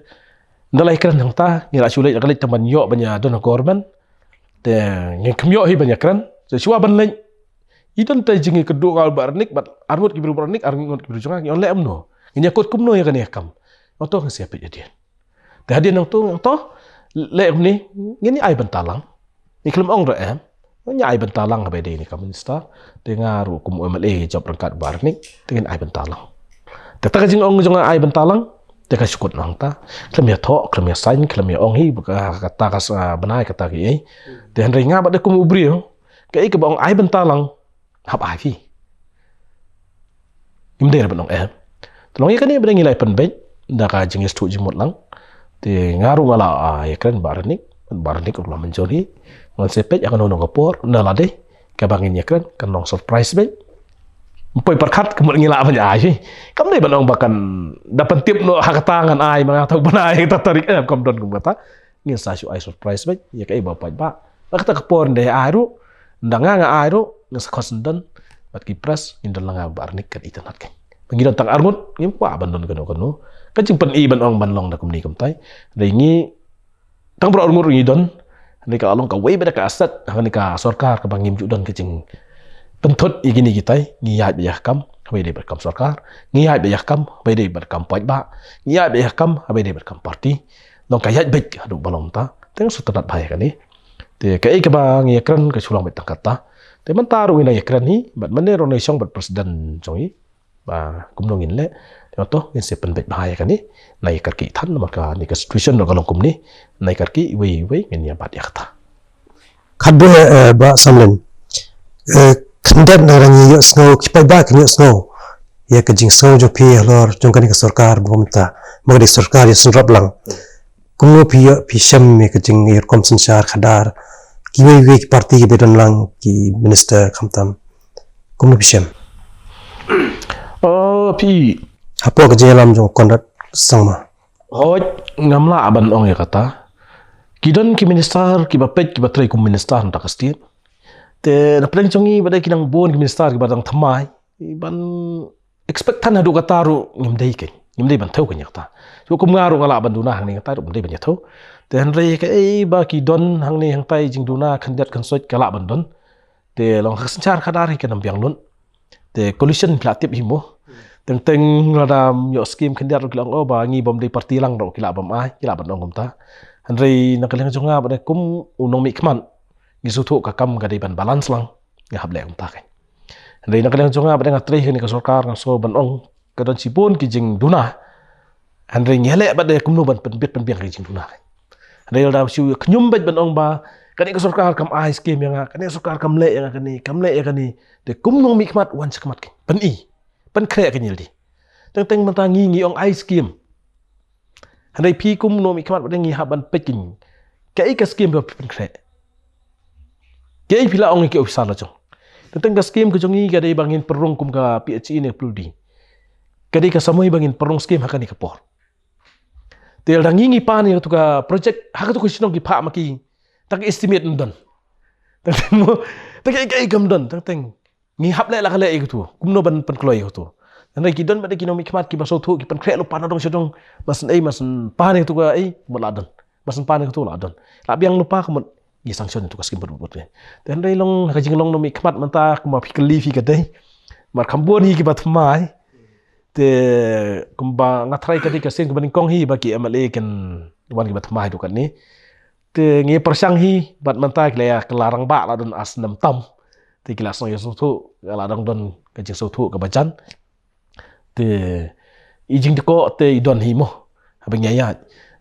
ynda la ïakren hangta, ngi la shu leit, la ka leit tang ban ïoh ban ïadon ha government. Te ngim ïoh hi ban ïakren. Te shuwa ban leit, i don te jingïakynduh nga u Bah Rnick bad arngut ki briew Bah Rnick, arngut ki briew jong nga, ngi ong leh kumno. Ngin ïakut kumno ïa kane ka kam. Nga ong to ngin sa peit hadien. Te hadien nangto, nangto, leh kumne, ngin ïa ai bynta lang. Ngi khlem ong ruh em. Ngin ïa ai bynta lang haba dei ne ka minister. Te nga ruh kum u M L A jop ryngkat Bah Rnick, te ngin ai bynta lang. Te kata ka jingong jong nga ai bynta lang, te ka shu kut nangta. Khlem ïathoh, khlem ïasain, khlem ïa ong hi, ba ka, kata ka sa, bnai kata kiei. Te hynrei nga bad dei kum u briew, kaei kaba ong ai bynta lang, hap ai phi. Ngim dei ban ong em. Te long ïa kane ba dei ngi la pynbeit da ka jingïathuh jingmut lang. Te nga ruh nga la, ah, ïakren Bah Rnick, Bah Rnick ruh la mynjur hi. Ngan sa peit ha kano kano ka por, ynda la dei kaba ngin ïakren, kan long surprise beit. Ym poi pyrkhat ka mut ngi lah ban ai hi. Kam dei ban ong ba kan da pyntip noh ha kata ngan ai, ma nga thaw ban ai kata tarik, em, kam don kum kata. Ngin sa shu ai surprise beit ïa kaei ba paidbah. Ba kata ka por ynda ai ruh, ynda nga nga ai ruh, ngin sa khot syndon bad ki press, ngin don lang nga Bah Rnick kan itynnad kein. Ba ngi don tang arngut, ngim kwah ban don kano kano. Ka jingpyni ban ong ban long da kumne kumtai. Hynrei ngi tang baroh arngut ruh ngi don. Hynrei ka long kawei ba dei ka asset ha kane ka sorkar kaba ngim ju don ka jingpynthut ïa kine kitai. Ngi ïaid beit ïa ka kam haba dei bad kam sorkar, ngi ïaid beit ïa ka kam haba dei bad kam paidbah, ngi ïaid beit ïa ka kam haba dei bad kam party. Long ka ïaid beit haduh ba long mynta. Te nga sngewtynnat bha ïa kane. Te kaei kaba ngi ïakren ka shu long beit tang kata. Te mynta ruh ngi nang ïakren hi bad mynne ruh nang ïashong bad president jong ngi ba kumno ngin leh. Te nga to ngin sa pynbeit bha ïa kane. Nang ïakren ki than namar kane ka situation ruh ka long kumne. Nang ïakren ki iwei iwei ngin ïa bat ïa kata. Khatduh, eh, Bah Samlin. Eh, khyndiat na ngi ïohsngew, ki paidbah kin ïohsngew ïa ka jingsngew jong phi halor jong kane ka sorkar ba mynta, ba ka dei sorkar ïasynrop lang. Kumno phi ïoh, phi shem ïa ka jingïakhun synshar khadar kiwei kiwei ki party kiba don lang, ki minister khamtam? Kumno phi shem? Oh, phi. Hapoh ka jingïalam jong Conrad Sangma. Hooid, ngam lah ban ong ïa kata. Ki don ki minister kiba peit kiba trei kum minister na ka state. Te na pdeng jong ngi ba dei ki nang bun ki minister kiba dang thymmai, ban expect than haduh kata ruh ngim dei keiñ, ngim dei ban thew keiñ ïa kata. Shu kum nga ruh nga lah ban duna hangne kata ruh ngim dei ban ïa thew. Te hynrei kaei ba ki don hangne hangtai jingduna khyndiat khynsoit ka lah ban don. Te long ha ka synshar khadar hi kan ym biang lut. Te coalition ki la tip hi mo. Teng teng lada ym ïoh skim khyndiat ruh ki la ong, oh, ba ngi bym dei party lang ruh ki lah bym ai, ki lah ban ong kumta. Hynrei na ka liang jong nga ba dei kum u nongmihkhmat, ngi sngewthuh ka kam ka dei ban balance lang, nga hap leh kumta keiñ. Hynrei na ka liang jong nga ba dei nga trei ha kane ka sorkar nga sngew ban ong ka don shibun ki jingduna. Hynrei ngi leh ba dei kumno ban pynbit pynbiang ki jingduna keiñ. Hynrei lada shu khñium beit ban ong ba kane ka sorkar kam ai skim ïa nga, kane ka sorkar kam leh ïa nga kane, kam leh ïa kane. Te kum nongmihkhmat wan shakhmat keiñ, pyni, pynkhreh keiñ ïalade. Teng teng mynta ngi ngi ong ai skim. Hynrei phi kum nongmihkhmat ba dei ngi hap ban peit keiñ, kaei ka skim ba phi pynkhreh. Kaei phi la ong ïa ki officer la jong. Teng teng ka skim ka jong ngi ka dei ba ngin pynrung kum ka P H E ne P W D. Ka dei ka samoi ba ngin pynrung skim ha kane ka por. Te lada ngi ngi pan ïa katu ka project ha katu ka shnong ki phah ma ki, tang ka estimate ym don. Teng teng mo, teng kaei kaei kam don, teng teng. Ngi hap leh la ka leh ïa katu, kumno ban pynkloi ïa katu. Hynrei ki don ba dei ki nongmihkhmat kiba sngewthuh, ki pynkhreh lypa na dong sha dong, ba sngewthuh ei, ba sngewthuh pan ïa katu ka ei, mut la don. Ba sngewthuh pan ïa katu la don. La biang lypa ka mut ngi sanction ïa katu ka skim bad bad. Te hynrei long ha ka jinglong nongmihkhmat mynta kumba phi kylli phi ka dei. Mar kham bun hi kiba thymmai. Te kumba nga tharai ka dei ka sien kaba nyngkong hi ba ki M L A kin wan kiba thymmai haduh katne. Te ngi pyrshang hi bad mynta ki la ïa, ki la rangbah la don ar snem tam. Te ki la sngew ïa sngewthuh, ka la dang don ka jingsngewthuh kaba jan. Te i jingdkoh te i don hi mo. Haba ngi ïaid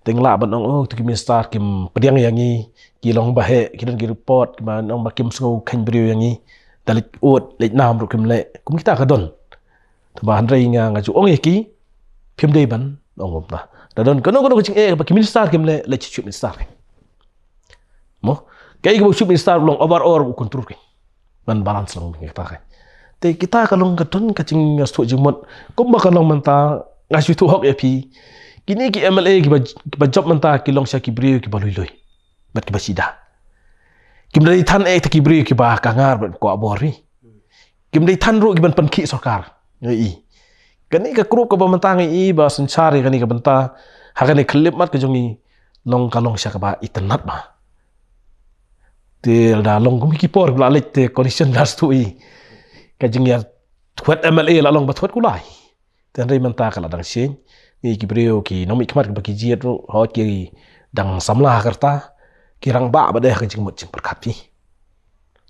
te ngi lah ban ong, oh, tu ki minister kim pdiang ïa ngi, ki long ba heh, ki don ki report kiba ong ba kim sngew kheiñ briew ïa ngi. Da leit ud leit nam ruh kim leh, kum kita ka don. Te ba hynrei nga nga ju ong ïa ki, phim dei ban ong kumta. Da don kano kano ka jingeh ba ki minister kim leh, leit sha chief minister. Mo, kaei kaba u chief minister u long overall u control keiñ. Ban balance lang kata keiñ. Te kita ka long ka don ka jingïasngewthuh jingmut. Kumba ka long mynta nga shu ïathuh hok ïa phi. Kine ki M L A kiba, kiba jop mynta ki long sha ki briew kiba lui lui bad kiba shida. Kim dei than eh te ki briew kiba ka ngar bad kwah bor hi. Kim dei than ruh ki ban pynkhih sorkar. Ngi i. Kane ka group kaba mynta ngi i ba synshar ïa kane ka bynta ha kane ka khyllipmat ka jong ngi long ka long sha kaba itynnad ba. Te lada long kum ki por ba la leit te condition da stu i. Ka jingïa thwet M L A la long ba thwet kulai. Te hynrei mynta ka la dang sien. Ngi ki briew ki nongmihkhmat kiba ki jied ruh, hooid ki dang samla ha ka rta, ki rangbah ba dei ha ka jingmut jingpyrkhat phi.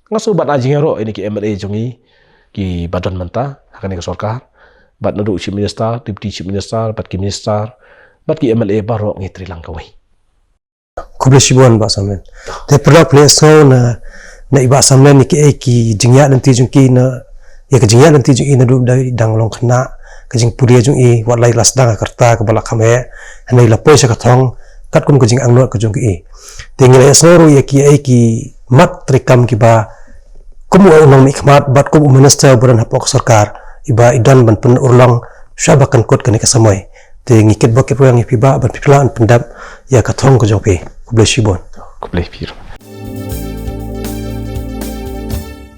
Nga shu bad ai jingïaroh ïa kine ki M L A jong ngi kiba don mynta ha kane ka sorkar, bad naduh Chief Minister, Deputy Chief Minister, bad ki minister, bad ki M L A baroh ngi trei lang kawei. Khublei shibun Bah Samlen. Te paralok phi la sngew na, na i Bah Samlen ïa kiei ki jingïaid lynti jong ki na, ïa ka jingïaid lynti jong i naduh da i dang long khynnah, ka jingpule jong i wat la i la sdang ha ka rta kaba la kham eh, hynrei la poi sha ka thong katkum ka jingangnud ka jong i. Te ngi la ïa sngew ruh ïa kiei ki mat treikam kiba kum u nongmihkhmat bad kum u minister ba don hapoh ka sorkar iba i don ban pynurlong shuwa ba kan kut kane ka samoi. Te ngi kitbok kitweng ïa phi Bah ban pynkylla ban pyndep ïa ka thong ka jong phi. Khublei shibun. Khublei phi ruh.